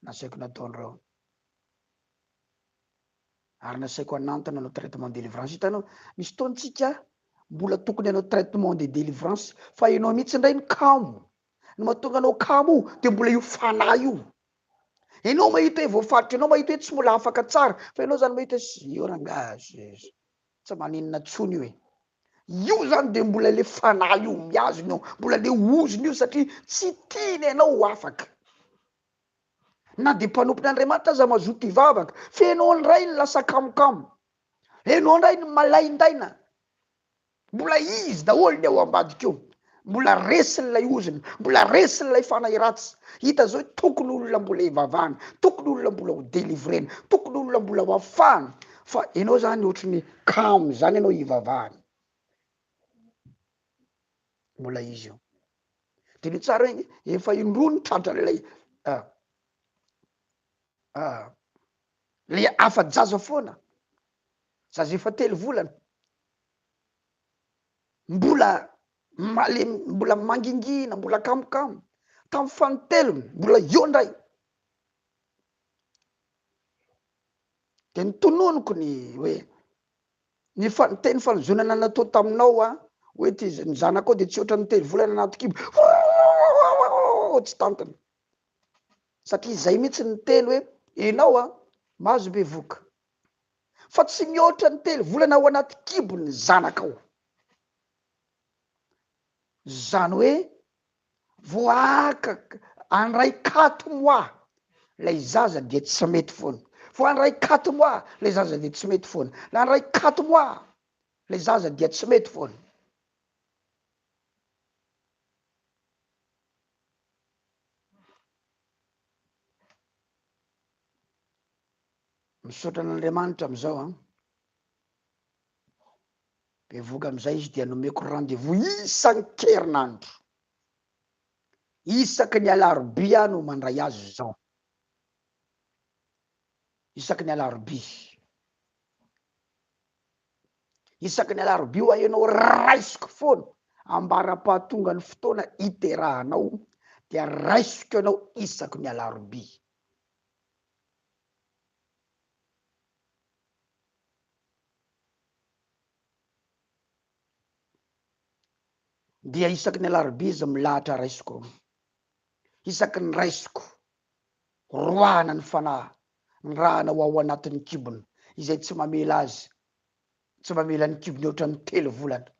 nasaiko nataondreo. Ary nasaiko hanantona hanao traitement délivrance. Hitanao, misy fotoana tsika mbola tokony hanao traitement de délivrance fa ianao mihitsy indray no kamo. Ny mahatonga anao kamo io de mbola io fanahy io. Ianao mahita hoe voafaritra, ianao mahita hoe tsy mbola afaka tsara, fa ianao zany mahita hoe io rangaha tsy maninona tsony io e. Io zany de mbola le fanahy io mihazona io, mbola le ozona io satria tsy tiany ianao ho afaka. Na dia mpanompon'Andriamanitra aza mazoto hivavaka, fa ianao indray no lasa kamokamo, ianao indray no malaindaina, mbola izy daholo ny ao ambadika eo, mbola resin'ilay ozona, mbola resin'ilay fanahy ratsy. Hita zao hoe tokony olona mbola hivavahana, tokony olona mbola ho delivrena, tokony olona mbola ho afahana, fa ianao zany ohatry ny kamo zany ianao hivavahana. Mbola izy io. Diniho tsara hoe efa indroa ny tratran'ilay le afa-jaza foana, zaza efa telo volana, mbola malemy, mbola mangingina, mbola kamokamo, tamin'ny fanintelony mbola eo indray. De notononiko ny hoe Ny fa, teny fanozonana natao taminao a, hoe ty ny zanakao dia tsy ohatran'ny telo volana anaty kibo, tsy tantiny. Satria izay mihitsy ny teny hoe enao a, mahazo bevoka. Fa tsy mihoatra ny telo volana ao anaty kibo ny zanakao. Zany hoe Voaaka andray quatre mois lay zaza dia tsy mety foana, vao andray quatre mois lay zaza dia tsy mety foana, andray quatre mois lay zaza dia tsy mety foana. Misaotra an'Andriamanitra am'izao an. Bevohoka am'izay izy dia nomeko rendez-vous isan-kerinandro. Isaky ny alarobia aho no mandray azy izao. Isaky ny alarobia. Isaky ny alarobia ho'a ianao raisiko foana ambara-pahatonga ny fotoana hiterahanao dia raisiko ianao isaky ny alarobia. Dia isaky ny alarobia izy milahatra raisiko, isaky ny raisiko, roahana ny fanahy, ny rahana ho ao anatin'ny kibony, izay tsy mamela azy, tsy mamela ny kibony ohatran'ny telo volana,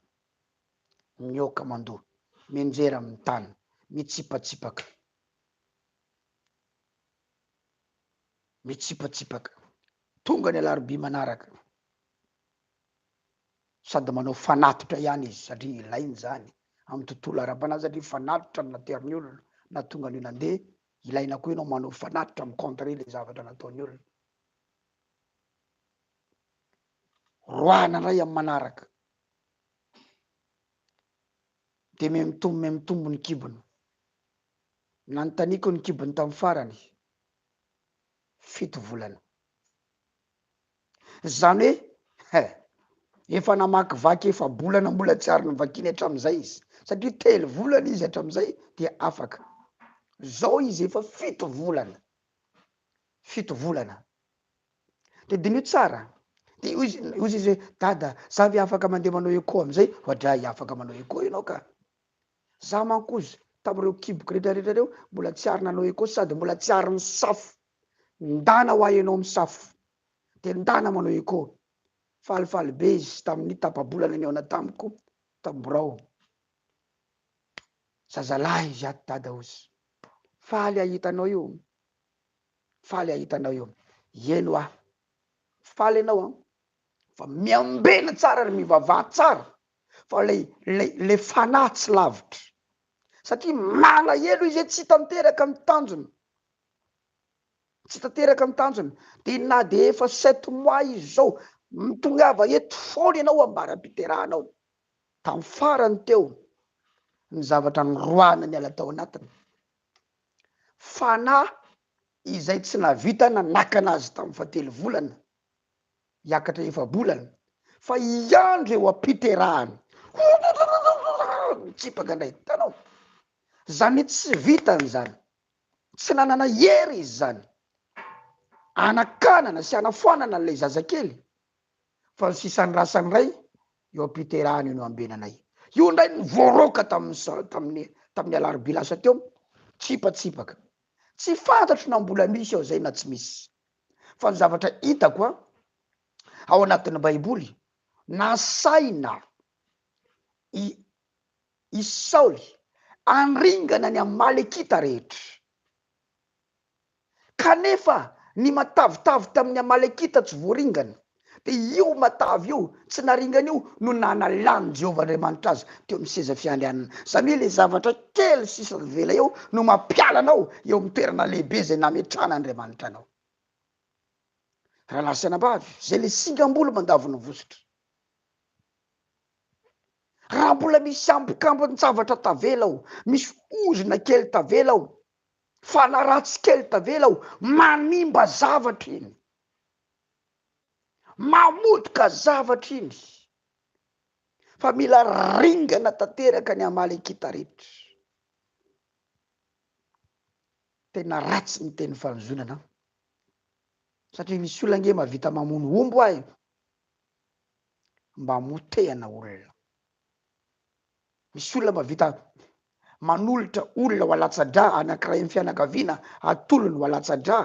mihoaka mandoa, mianjera amin'ny tany, mitsipatsipaka. Mitsipatsipaka. Tonga ny alarobia manaraka. Sady manao fanatitra ihany izy satria ilainy izany amin'ny tontolo ara-panahy satria fanatitra no naterin'ny olona. nahatonga an'io nandeha, ilaina koa ianao manao fanatitra mi-contrer le zavatra nataon'ny olona. Roahana indray amin'ny manaraka. Dia mihamitombo mihamitombo ny kibony. Nanontaniako ny kibony tamin'ny farany, 7 volana. Izany hoe he, efa namakivaky efa-bolana mbola tsy ary novakiany hatramin'izay izy. Satria 3 volana izy hatramin'izay dia afaka. Izao izy efa 7 volana. 7 volana. Dia diniho tsara. Dia hoy izy, hoy izy hoe, Dada, za ve afaka mandeha manao echo amin'izay? Oadray, afaka manao echo ianao ka. Za manko hozy, tamin'ireo kiboko rehetra rehetra ireo, mbola tsy ary nanao echo sady mbola tsy ary nisafo. Ndana hoa ianao misafo. Dia ndana manao echo. Falifaly be izy tamin'ny tapa-bolana nihaona tamiko tamin'ny birao. Zazalahy izy ato dada hozy. Faly hahita anao io. Faly hahita anao io. Eny hoa. Faly ianao an. Fa miambena tsara ary mivavaha tsara. Fa ilay, ilay, ilay fanahy tsy lavitra. Satria malahelo izy hoe tsy tanteraka ny tanjony. Tsy tanteraka ny tanjony. Dia na dia efa 7 mois izy izao, mitongava eto foana ianao ambara-piterahanao. Tamin'ny farany teo, ny zavatra noroahana niala tao anatiny. Fanahy izay tsy nahavita nanakana azy tamin'ny fahatelo volana, hiakatra efa-bolana, fa hiandry eo am-piterahana. Mitsipaka indray, hitanao? Izany hoe tsy vitany izany, tsy nanana hery izy izany, hanakanana sy hanafoanana an'ilay zazakely. Fa ny sisan'ny rasany indray eo am-piterahana io no ambenanay. Io indray no voaroaka tamin'ny sa-, tamin'ny, tamin'ny alarobia lasa teo, tsipatsipaka. Tsy fantatro na mbola misy ao izay na tsy misy. Fa ny zavatra hitako an, ao anatin'ny Baiboly, nasaina i, i Saoly handringana ny Amalekita rehetra. Kanefa ny matavitavy tamin'ny Amalekita tsy voaringana, dia io matavy io tsy naringana io no nanalan'i Jehovah Andriamanitra azy teo amin'ny seza fiandrianana. Izany hoe ilay zavatra kely sisa tavela eo no mampiala anao eo amin'ny toerana lehibe izay nametrahan'Andriamanitra anao. Rahalahy sy anabavy, izay ilay singam-bolo mandavo ny vositra. Raha mbola misy ambokambon-javatra tavela ao, misy ozona kely tavela ao, Fanahy ratsy kely tavela ao, manimba zavatra iny, mamotika zavatra iny, fa mila ringana tanteraka ny Amalekita rehetra. Tena ratsy ny teny fanozonana an! Satria misy olona ange mahavita mamono omby hoa e, mba hamotehana olona. Misy olona mahavita manolotra olona ho alatsa-drà, anankiray amin'ny fianakaviana atolony ho alatsa-drà,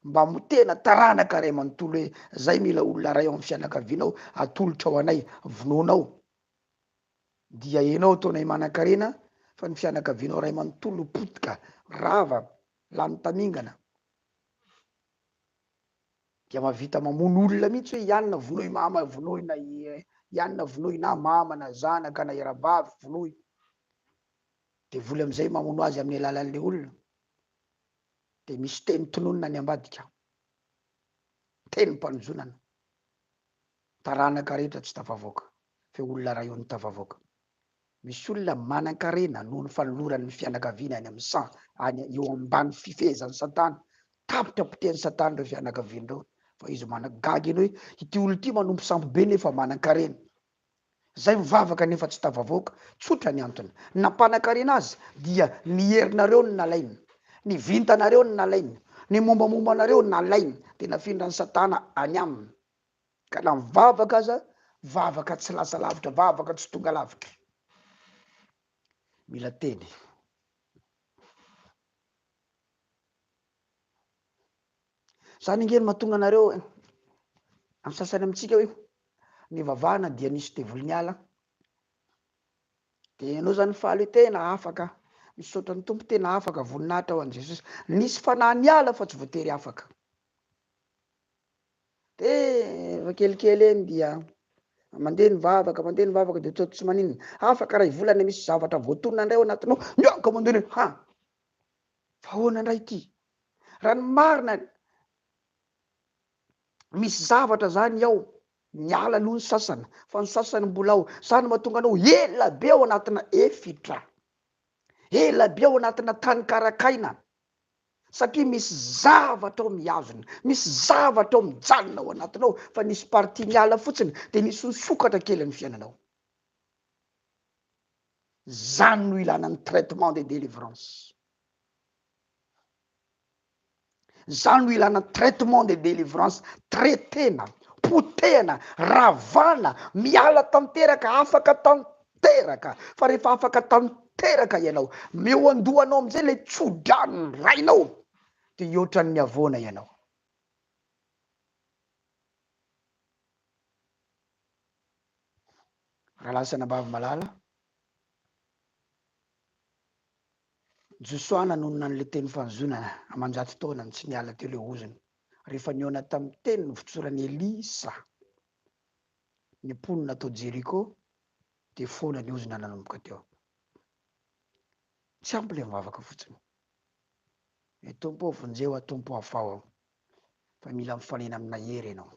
mba hamotehana taranaka iray manontolo hoe zay mila olona iray ao amin'ny fianakavianao atolotra ho anay, vonoanao. Dia enao ataonay manan-karena fa ny fianakavianao iray manontolo potika, rava, lany tamingana. Dia mahavita mamono olona mihitsy hoe i anona vonoy mama, vonoy na i anona vonoy na mama na zanaka na i rahavavy vonoy. Devoly amin'izay mamono azy amin'ny alalan'ilay olona. Dia misy teny tononina any ambadika. Tenim-panozonana. Taranaka rehetra tsy tafavoaka, fa olona iray eo no tafavoaka. Misy olona manan-karena noho ny fanolorany ny fianakaviany any amin'ny saha, any eo ambany fifehezan'i Satana. Tapitra potehin'i Satana ireo fianakaviany ireo, fa izy mana-, gaga eny hoe ity olona ity manompo sampy be nefa manan-karena. Izay mivavaka nefa tsy tafavoaka, tsotra ny antony. Ny nampanan-karena azy dia ny herinareo no nalainy, ny vintanareo no nalainy, ny mombamomba anareo nalainy, dia nafindran'i Satana any aminy. Ka na mivavaka aza, vavaka tsy lasa lavitra, vavaka tsy tonga lavitra. Mila teny. Zany ange no mahatonga anareo amin'ny sasany amintsika hoe nivavahana dia nisy devoly niala. Dia ianao zany faly hoe tena afaka, misaotra ny Tompo tena afaka, voninahitra ho an'i Jesosy. Nisy fanahy niala fa tsy voatery afaka. Dia efa kelikely eny dia. Mandeha ny vavaka, mandeha ny vavaka dia toa tsy maninona. Afaka iray volana misy zavatra voatonona indray ao anatinao, mihoaka mandeha ny ha. Fa ahoana indray ity? Raha ny marina, misy zavatra zany ao, miala aloha ny sasany, fa ny sasany mbola ao. Zany mahatonga anao ela be ao anatina efitra, ela be ao anatina tany karakaina. Satria misy zavatra ao mihazona, misy zavatra ao mijanona ao anatinao fa nisy partie niala fotsiny dia nisy nisokatra kely ny fiainanao. Zany no ilana ny traitement de délivrance. Zany no ilana traitement de délivrance, traitena, potehana, ravana, miala tanteraka, afaka tanteraka. Fa rehefa afaka tanteraka ianao, eo an-dohanao amin'izay ilay tso-dranon'ny rainao, dia hihoatran'ny havoana ianao. Rahalahy sy anabavy malala, Josoa nanonona an'ilay teny fanozonana aman-jato taonany tsy niala teo ilay ozona. Rehefa nihaona tamin'ny teny novotsoran'i Elisa ny mponina tao Jeriko, dia foana ny ozona nanomboka teo. Tsy ampy ilay mivavaka fotsiny. Hoe Tompo ô, vonjeo aho, Tompo ô, afaho aho. Fa mila mifanena amina hery ianao.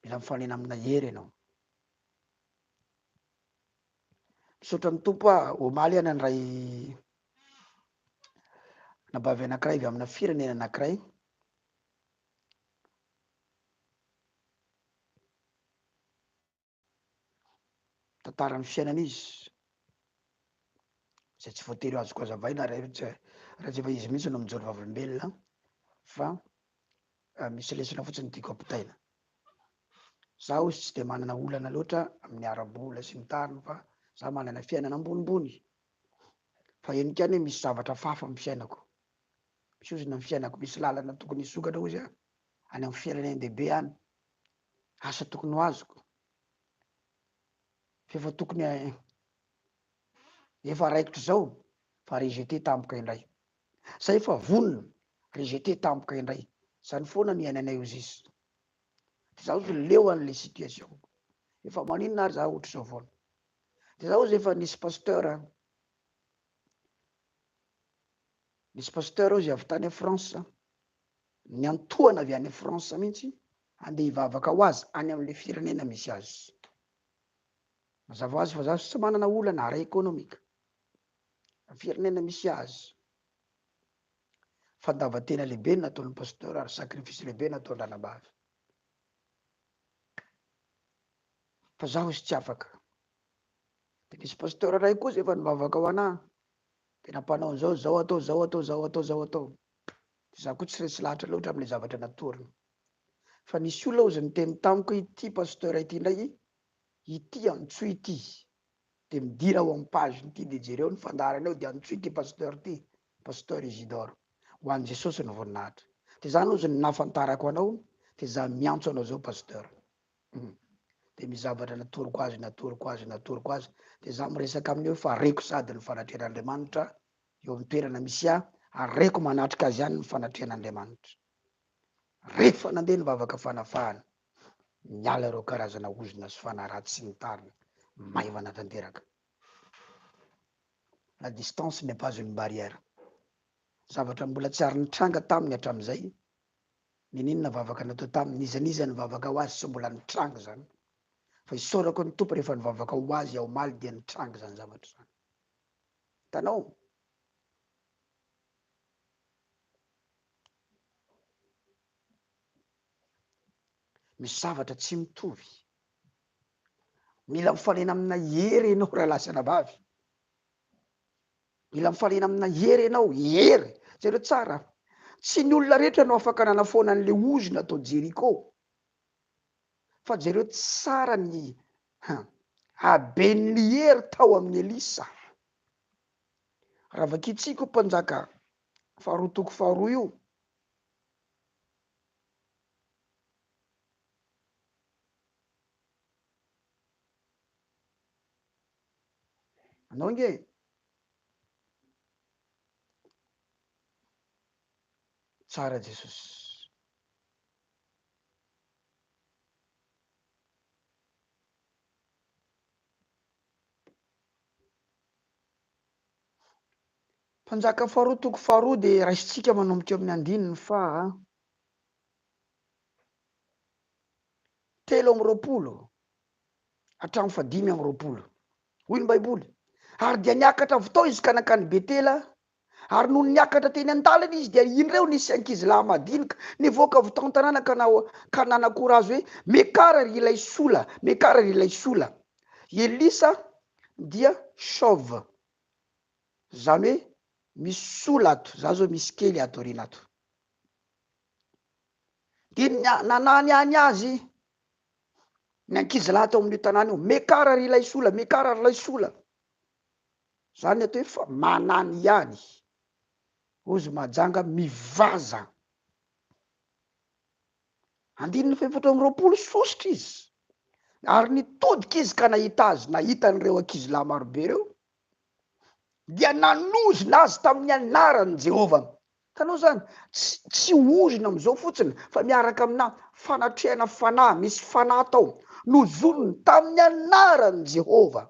Mila mifanena amina hery ianao. Misaotra ny Tompo aho, omaly aho nandray anabavy anankiray avy amina firenena anankiray. Tantaran'ny fiainana izy, izay tsy voatery azoko hazavaina raha tsy raha tsy efa izy mihitsy no mijoro vavolombelona fa misy lesona fotsiny tiako ampitaina. Za hozy tsy dia manana olana loatra amin'ny ara-bola sy ny tariny fa za manana fiainana ambonimbony. Fa henoko ihany hoe misy zavatra hafahafa amin'ny fiainako. Misy ozona ny fiainako, misy lalana tokony hisokatra hozy aho any amin'ny firenen-dehibe any. Asa tokony ho azoko. F'efa tokony efa raikitra izao fa rejeté tampoka indray. Zay efa vonona, rejeté tampoka indray. Zany foana no iainanay hozy izy. De za hozy leo an'le situation. Efa maninona ary za ohatr'izao foana. De za hozy efa nisy pasteur, nisy pasteur hozy avy tany France, niantohana avy any France mihitsy, handeha hivavaka ho azy any amin'le firenena misy azy. Mazava ho azy fa za tsy manana olana ara-ekonomika. Firenena misy azy. Fandavan-tena lehibe no nataon'ny pasteur ary sacrifice lehibe nataon-dranabavy. Fa zaho izy tsy afaka. De nisy pasteur iray koa zay efa nivavaka ho anah. De nampanao an'izao, zao atao, zao atao, zao atao, zao atao. De za koa tsy resy lahatra loatra amin'ilay zavatra natorony. Fa nisy olona hozy niteny tamiko hoe ity pasteur ity indray, ity antsoy ity. De midira ao am page ity de jereo ny fandaharana eo de antsoy ity pasteur ity, pasteur Isidore. Ho an'i Jesosy ny voninahitra. De zany hozy ny nahafantarako anao de za miantso anao zao pasteur. Hum. De misy zavatra natoroko azy, natoroko azy, natoroko azy, de za miresaka aminy eo fa reko sady ny fanatrehan'Andriamanitra eo amin'ny toerana misy ahy ary reko manatrika azy ihany ny fanatrehan'Andriamanitra. Rehefa nandeha ny vavaka fanafahana, Miala ireo karazana ozona sy fanahy ratsy sy ny tariny. Maivana tanteraka. La distance n'est pas une barrière. Zavatra mbola tsy ary nitranga taminy hatramin'izay, niniana vavaka natao taminy, n'iza n'iza nivavaka ho azy tsy mbola nitranga izany. Fa isaorako ny Tompo rehefa nivavaka ho azy aho omaly dia nitranga izany zavatra izany. Hitanao? Misy zavatra tsy mitovy. Mila mifanena amina hery ianao rahalahy sy anabavy. Mila mifanena amina hery ianao, hery. Jereo tsara. Tsy ny olona rehetra no afaka nanafoana an'le ozona tao Jeriko. Fa jereo tsara ny haben'ny hery tao amin'i Elisa. Raha vakintsika io mpanjaka faharoa toko faharoa io, Anao nge e. Tsara Jesosy. Mpanjaka faharoa toko faharoa dia raisintsika manomboka eo amin'ny andininy faha 23 hatramin'ny faha 25. Hoy ny Baiboly, Ary dia niakatra avy tao izy ka nankany Betela, ary nony niakatra teny an-dalana izy dia indreo nisy ankizilahy madinika nivoaka avy tao an-tanàna ka na ka nanakora azy hoe, Miakara ry ilay sola, miakara ry ilay sola. I Elisa dia chauve. Zany hoe misy sola ato, za zao misy kely ato aoriana ato. Dia nananiany azy ny ankizilahy tao amin'io tanàna io, Mekara ry ilay sola, mekara ry ilay sola. Zany ny atao hoe fa manany ihany. Hozy Mahajanga mivaza. Andininy faha-24 sosotra izy. Ary nitodika izy ka nahita azy, nahita an'ireo ankizilahy marobe ireo. dia nanozona azy tamin'ny anaran'i Jehovah. Hitanao izany? Tsy, tsy ozona amin'izao fotsiny, fa miaraka amina fanatrehana fanahy, misy fanahy tao. Nozoniny tamin'ny anaran'i Jehovah.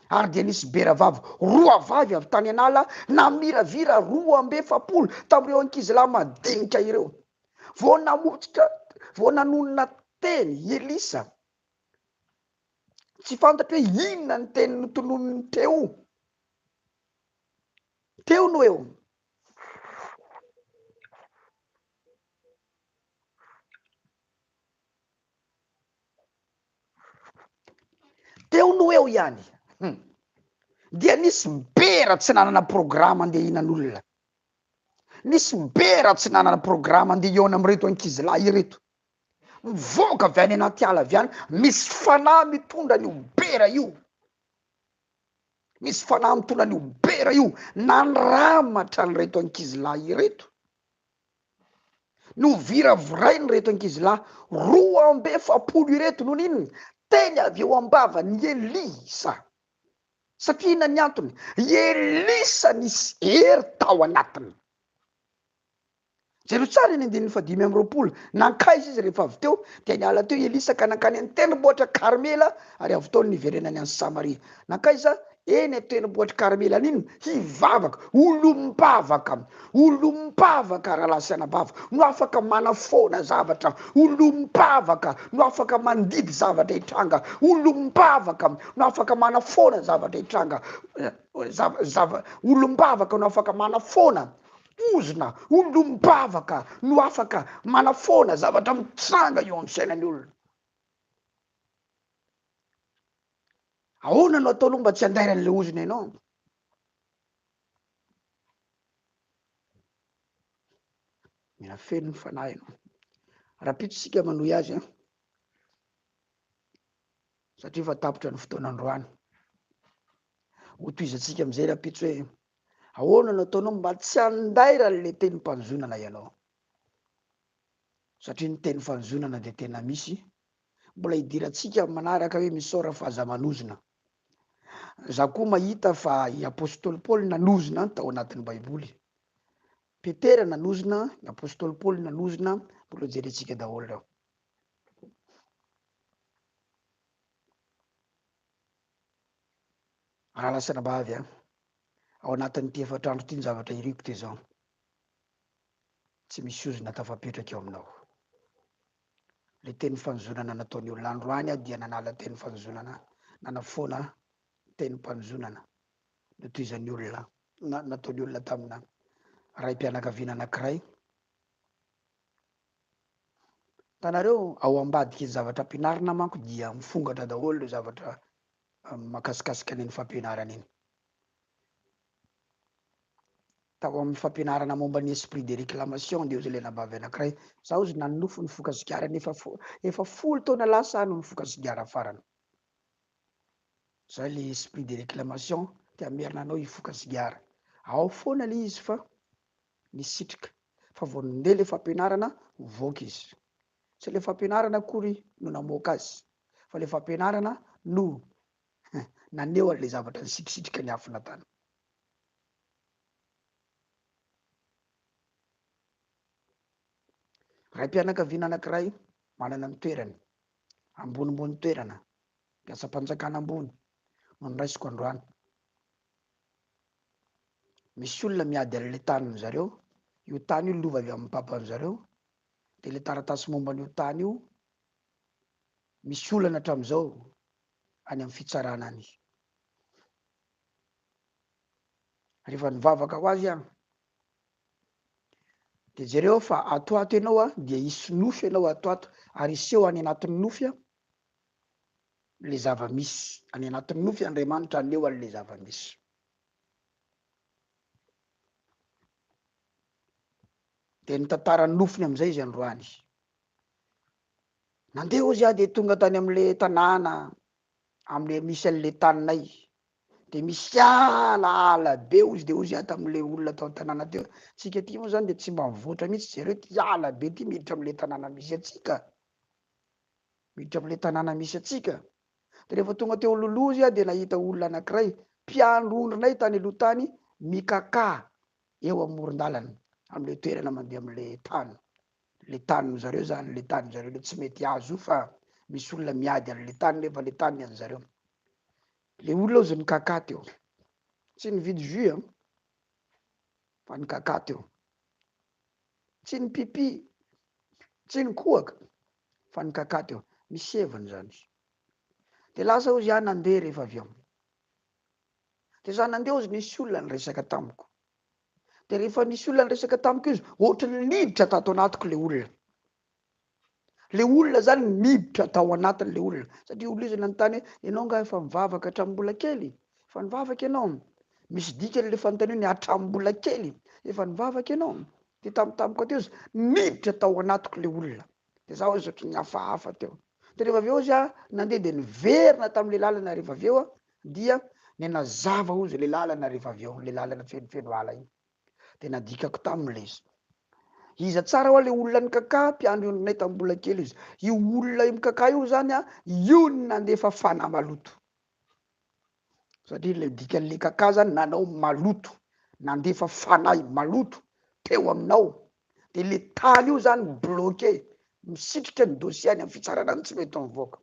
Ary dia nisy beravavy roa vavy avy tany an'ala namiravira 42 tamin'ireo ankizilahy madinika ireo. Vao namototra, vao nanonona teny i Elisa, Tsy fantatro hoe inona ny teny notononiny teo. Teo no eo. Teo no eo ihany. Dia nisy bera tsy nanana programa andeha hihinan'olona. Nisy bera tsy nanana programa andeha hihaona amin'ireto ankizilahy ireto. Mivoaka avy any anaty ala avy any, misy fanahy mitondra an'io bera io. Misy fanahy mitondra an'io bera io. Nandramatra an'ireto ankizilahy ireto. Noviravirainy ireto ankizilahy 42 ireto noho ny inona? Teny avy eo am-bavan'i Elisa. Satria inona ny antony? I Elisa nisy hery tao anatiny. Jereo tsara iny andininy fahadimy amby roapolo. Nankaiza izy rehefa avy teo? Dia niala teo i Elisa ka nankany an-tendrombohitra Karmela, ary avy tao no niverenany any Samaria. Nankaiza? Eny an-tendrombohitr'i Karmela any inona? Hivavaka. Olom-bavaka. Olom-bavaka, rahalahy sy anabavy, no afaka manafoana zavatra. Olom-bavaka no afaka mandidy zavatra hitranga. Olom-bavaka no afaka manafoana zavatra hitranga. Zava, zava, olom-bavaka no afaka manafoana ozona, olom-bavaka no afaka manafoana zavatra mitranga eo amin'ny fiainan'ny olona. Ahoana no ataonao mba tsy handairan'ilay ozona ianao? Mila feno ny fanahy ianao. Rahampitso isika manohy azy an. Satria efa tapitra ny fotoana androany. Hotohizantsika amin'izay rahampitso hoe Ahoana no ataonao mba tsy handairan'ilay tenim-panozonana ianao? Satria ny teny fanozonana dia tena misy. Mbola hidirantsika amin'ny manaraka hoe misaora fa aza manozona. Za koa mahita fa i Apostoly Paoly nanozona tao anatin'ny Baiboly. Petera nanozona, i Apostoly Paoly nanozona, mbola hojerentsika daholo ireo. Rahalahy sy anabavy a, ao anatin'ity efatra andro ity ny zavatra iriko dia izao, tsy misy ozona tafapetraka eo aminao. Ilay teny fanozonana nataon'ny olona androany aho dia nanala teny fanozonana, nanafoana tenim-panozonana notohizan'ny olona, na nataon'ny olona tamina raim-pianakaviana anankiray. Hitanareo, ao ambadiky ny zavatra ampianarina manko dia mifongatra daholo ireo zavatra mahakasikasika an'iny fampianarana iny. Tao amin'ny fampianarana momba ny esprit de réclamation dia hozy ilay anabavy anankiray, za hozy nanonofy nifoka sigara nefa efa 10 taona lasa aho no nifoka sigara farany. Zay le esprit de réclamation te hamerina anao hifoka sigara. Ao foana le izy fa nisitrika. Fa vao nandeha le fampianarana, mivoaka izy. Tsy le fampianarana akory no namoaka azy fa le fampianarana no naneho an'le zavatra nisitrisitrika niafina tany. Raim-pianakaviana anankiray manana ny toerany, ambonimbony toerana, mpiasam-panjakana ambony no noraisiko androany. Misy olona miady an'ilay tanin-dry zareo, io tany io lova avy amin'ny papan-dry zareo, dia ilay taratasy momba an'io tany io, misy olana hatramin'izao any amin'ny fitsarana any. Rehefa nivavaka ho azy aho, dia jereo fa ato ato ianao a, dia hisy nofy ianao ato ato, ary hiseho any anatin'ny nofy a, le zava-misy. Any anatin'ny nofy Andriamanitra haneho an'le zava-misy. Dia nitantara ny nofiny amin'izay izy androany. Nandeha hozy aho dia tonga tany amin'le tanàna, amin'le misy an'le taninay. Dia misy ala, ala be hozy, dia hozy aho tamin'le olona tao an-tanàna teo, tsika aty moa zany dia tsy mba mivoatra mihitsy, jereo ty ala be ty miditra amin'le tanàna misy antsika. Miditra amin'le tanàna misy antsika. Dia rehefa tonga teo Lolozy aho dia nahita olona anankiray, mpiandry ondrinay tany aloha tany, mikakà eo amoron-dalana, amin'ilay toerana mandeha amin'ilay tany. Ilay tanin-dry zareo izany, ilay tanin-dry zareo ilay tsy mety azo io fa misy olona miady an'ilay tany nefa ilay tany ny an'ny zareo. Ilay olona hozy nikakà teo. Tsy nividy jus an, fa nikakà teo. Tsy nipipi, tsy nikohaka, fa nikakà teo. Misy heviny izany. Dia lasa hozy aho nandeha rehefa avy eo. Dia za nandeha hozy nisy olona niresaka tamiko. Dia rehefa nisy olona niresaka tamiko izy, ohatry ny niditra tato anatiko le olona. Le olona zany niditra tao anatiny le olona. Satria olona izy nanontany hoe, ianao nga efa mivavaka hatramin'ny mbola kely? Efa nivavaka ianao? Misy dikany le fanontaniana hoe hatramin'ny mbola kely, efa nivavaka ianao? Dia tampotampoka teo izy, niditra tao anatiko le olona. Dia za hozy ohatry ny hafahafa teo. Dia rehefa avy eo hozy aho nandeha dia niverina tamin'ilay lalana rehefa avy eo aho dia nianazava hozy ilay lalana rehefa avy eo, ilay lalana fenofeno ala iny. Dia nadikako taminy ilay izy. Iza tsara hoa ilay olona nikakà, mpiandry ondrinay tamin'ny mbola kely izy. Io olona io mikakà io zany an, io no nandefa fanahy maloto. Satria ilay dikan'ilay kaka zany nanao maloto, nandefa fanahy maloto teo aminao, de le tany io zany bloqué, misitrika ny dossier any amin'ny fitsarana any tsy mety mivoaka.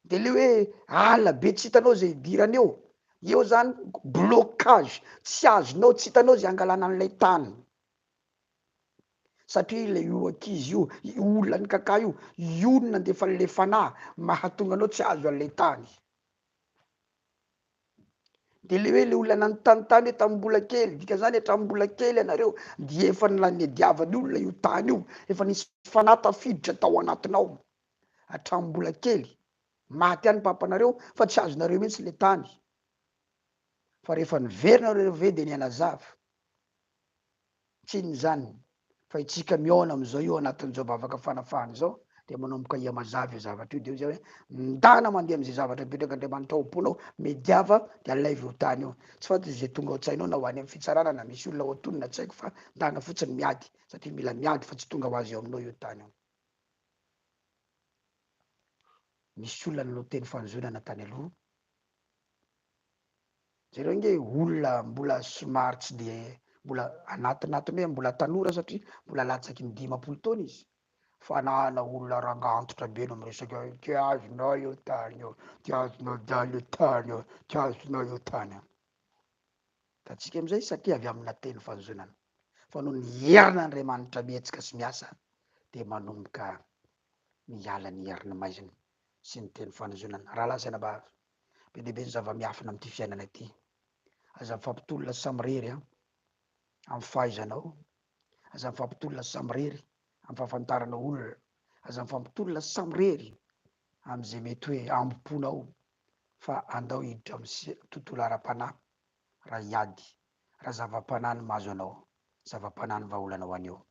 De le hoe ala be tsy hitanao zay hidirana eo, eo zany blocage, tsy azonao, tsy hitanao zay hangalana an'ilay tany. Satria ilay io ankizy io, io olona nikakà io, io no nandefa an'ilay fanahy mahatonga anao tsy hahazo an'ilay tany. Dia ilay hoe ilay olona nanontanintany hoe tamin'ny mbola kely, dikan'izany hatramin'ny mbola kely ianareo dia efa naniadiavan'ny olona io tany io, efa nisy fanahy tafiditra tao anatinao hatramin'ny mbola kely. Maty ihany papanareo fa tsy azonareo mihitsy ilay tany. Fa rehefa niverina nareo ve dia nihanazava. Tsy inona izany fa itsika mihaona amin'izao io anatin'izao vavaka fanafahana izao dia manomboka hihamazava io zavatra io dia hoy zay hoe ndana mandeha amin'izay zavatra apetrak'Andriamanitra ao am-ponao mediava dia alaivo io tany io tsy fantatro izay tonga ao an-tsainao na ho any amin'ny fitsarana na misy olona ao antonona tsy haiko fa ndana fotsiny miady satria mila miady fa tsy tonga ho azy eo aminao io tany io misy olona nanao teny fanozonana tany aloha Jereo ange olona mbola somary tsy dia mbola anatinatiny hoe mbola tanora satria mbola latsaky ny 50 taona izy fa nana olona rangaha antitra be no miresaka hoe tsy azonao io tany io, tsy azonao daholo io tany io, tsy azonao io tany io. Hitantsika amin'izay satria avy amina teny fanozonana fa noho ny herin'Andriamanitra mihetsika sy miasa dia manomboka miala ny herin'ny maizina sy ny teny fanozonana. Rahalahy sy anabavy, Be dia be ny zava-miafina amin'ity fiainana ity. Aza mifampitolona samirery an, amin'ny fahaizanao. Aza mifampitolona samirery amin'ny fahafantaranao olona. Aza mifampitolona samirery amin'izay mety hoe ambom-ponao fa andao hiditra amin'ny tontolo ara-panahy raha hiady, raha zava-panahy no mahazo anao, zava-panahy no vahaolana ho anio.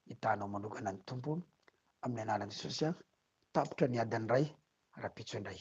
Hitahanao manokana ny Tompo amin'ny anaran'i Jesosy. Tapitra ny adiny iray, rahampitso indray.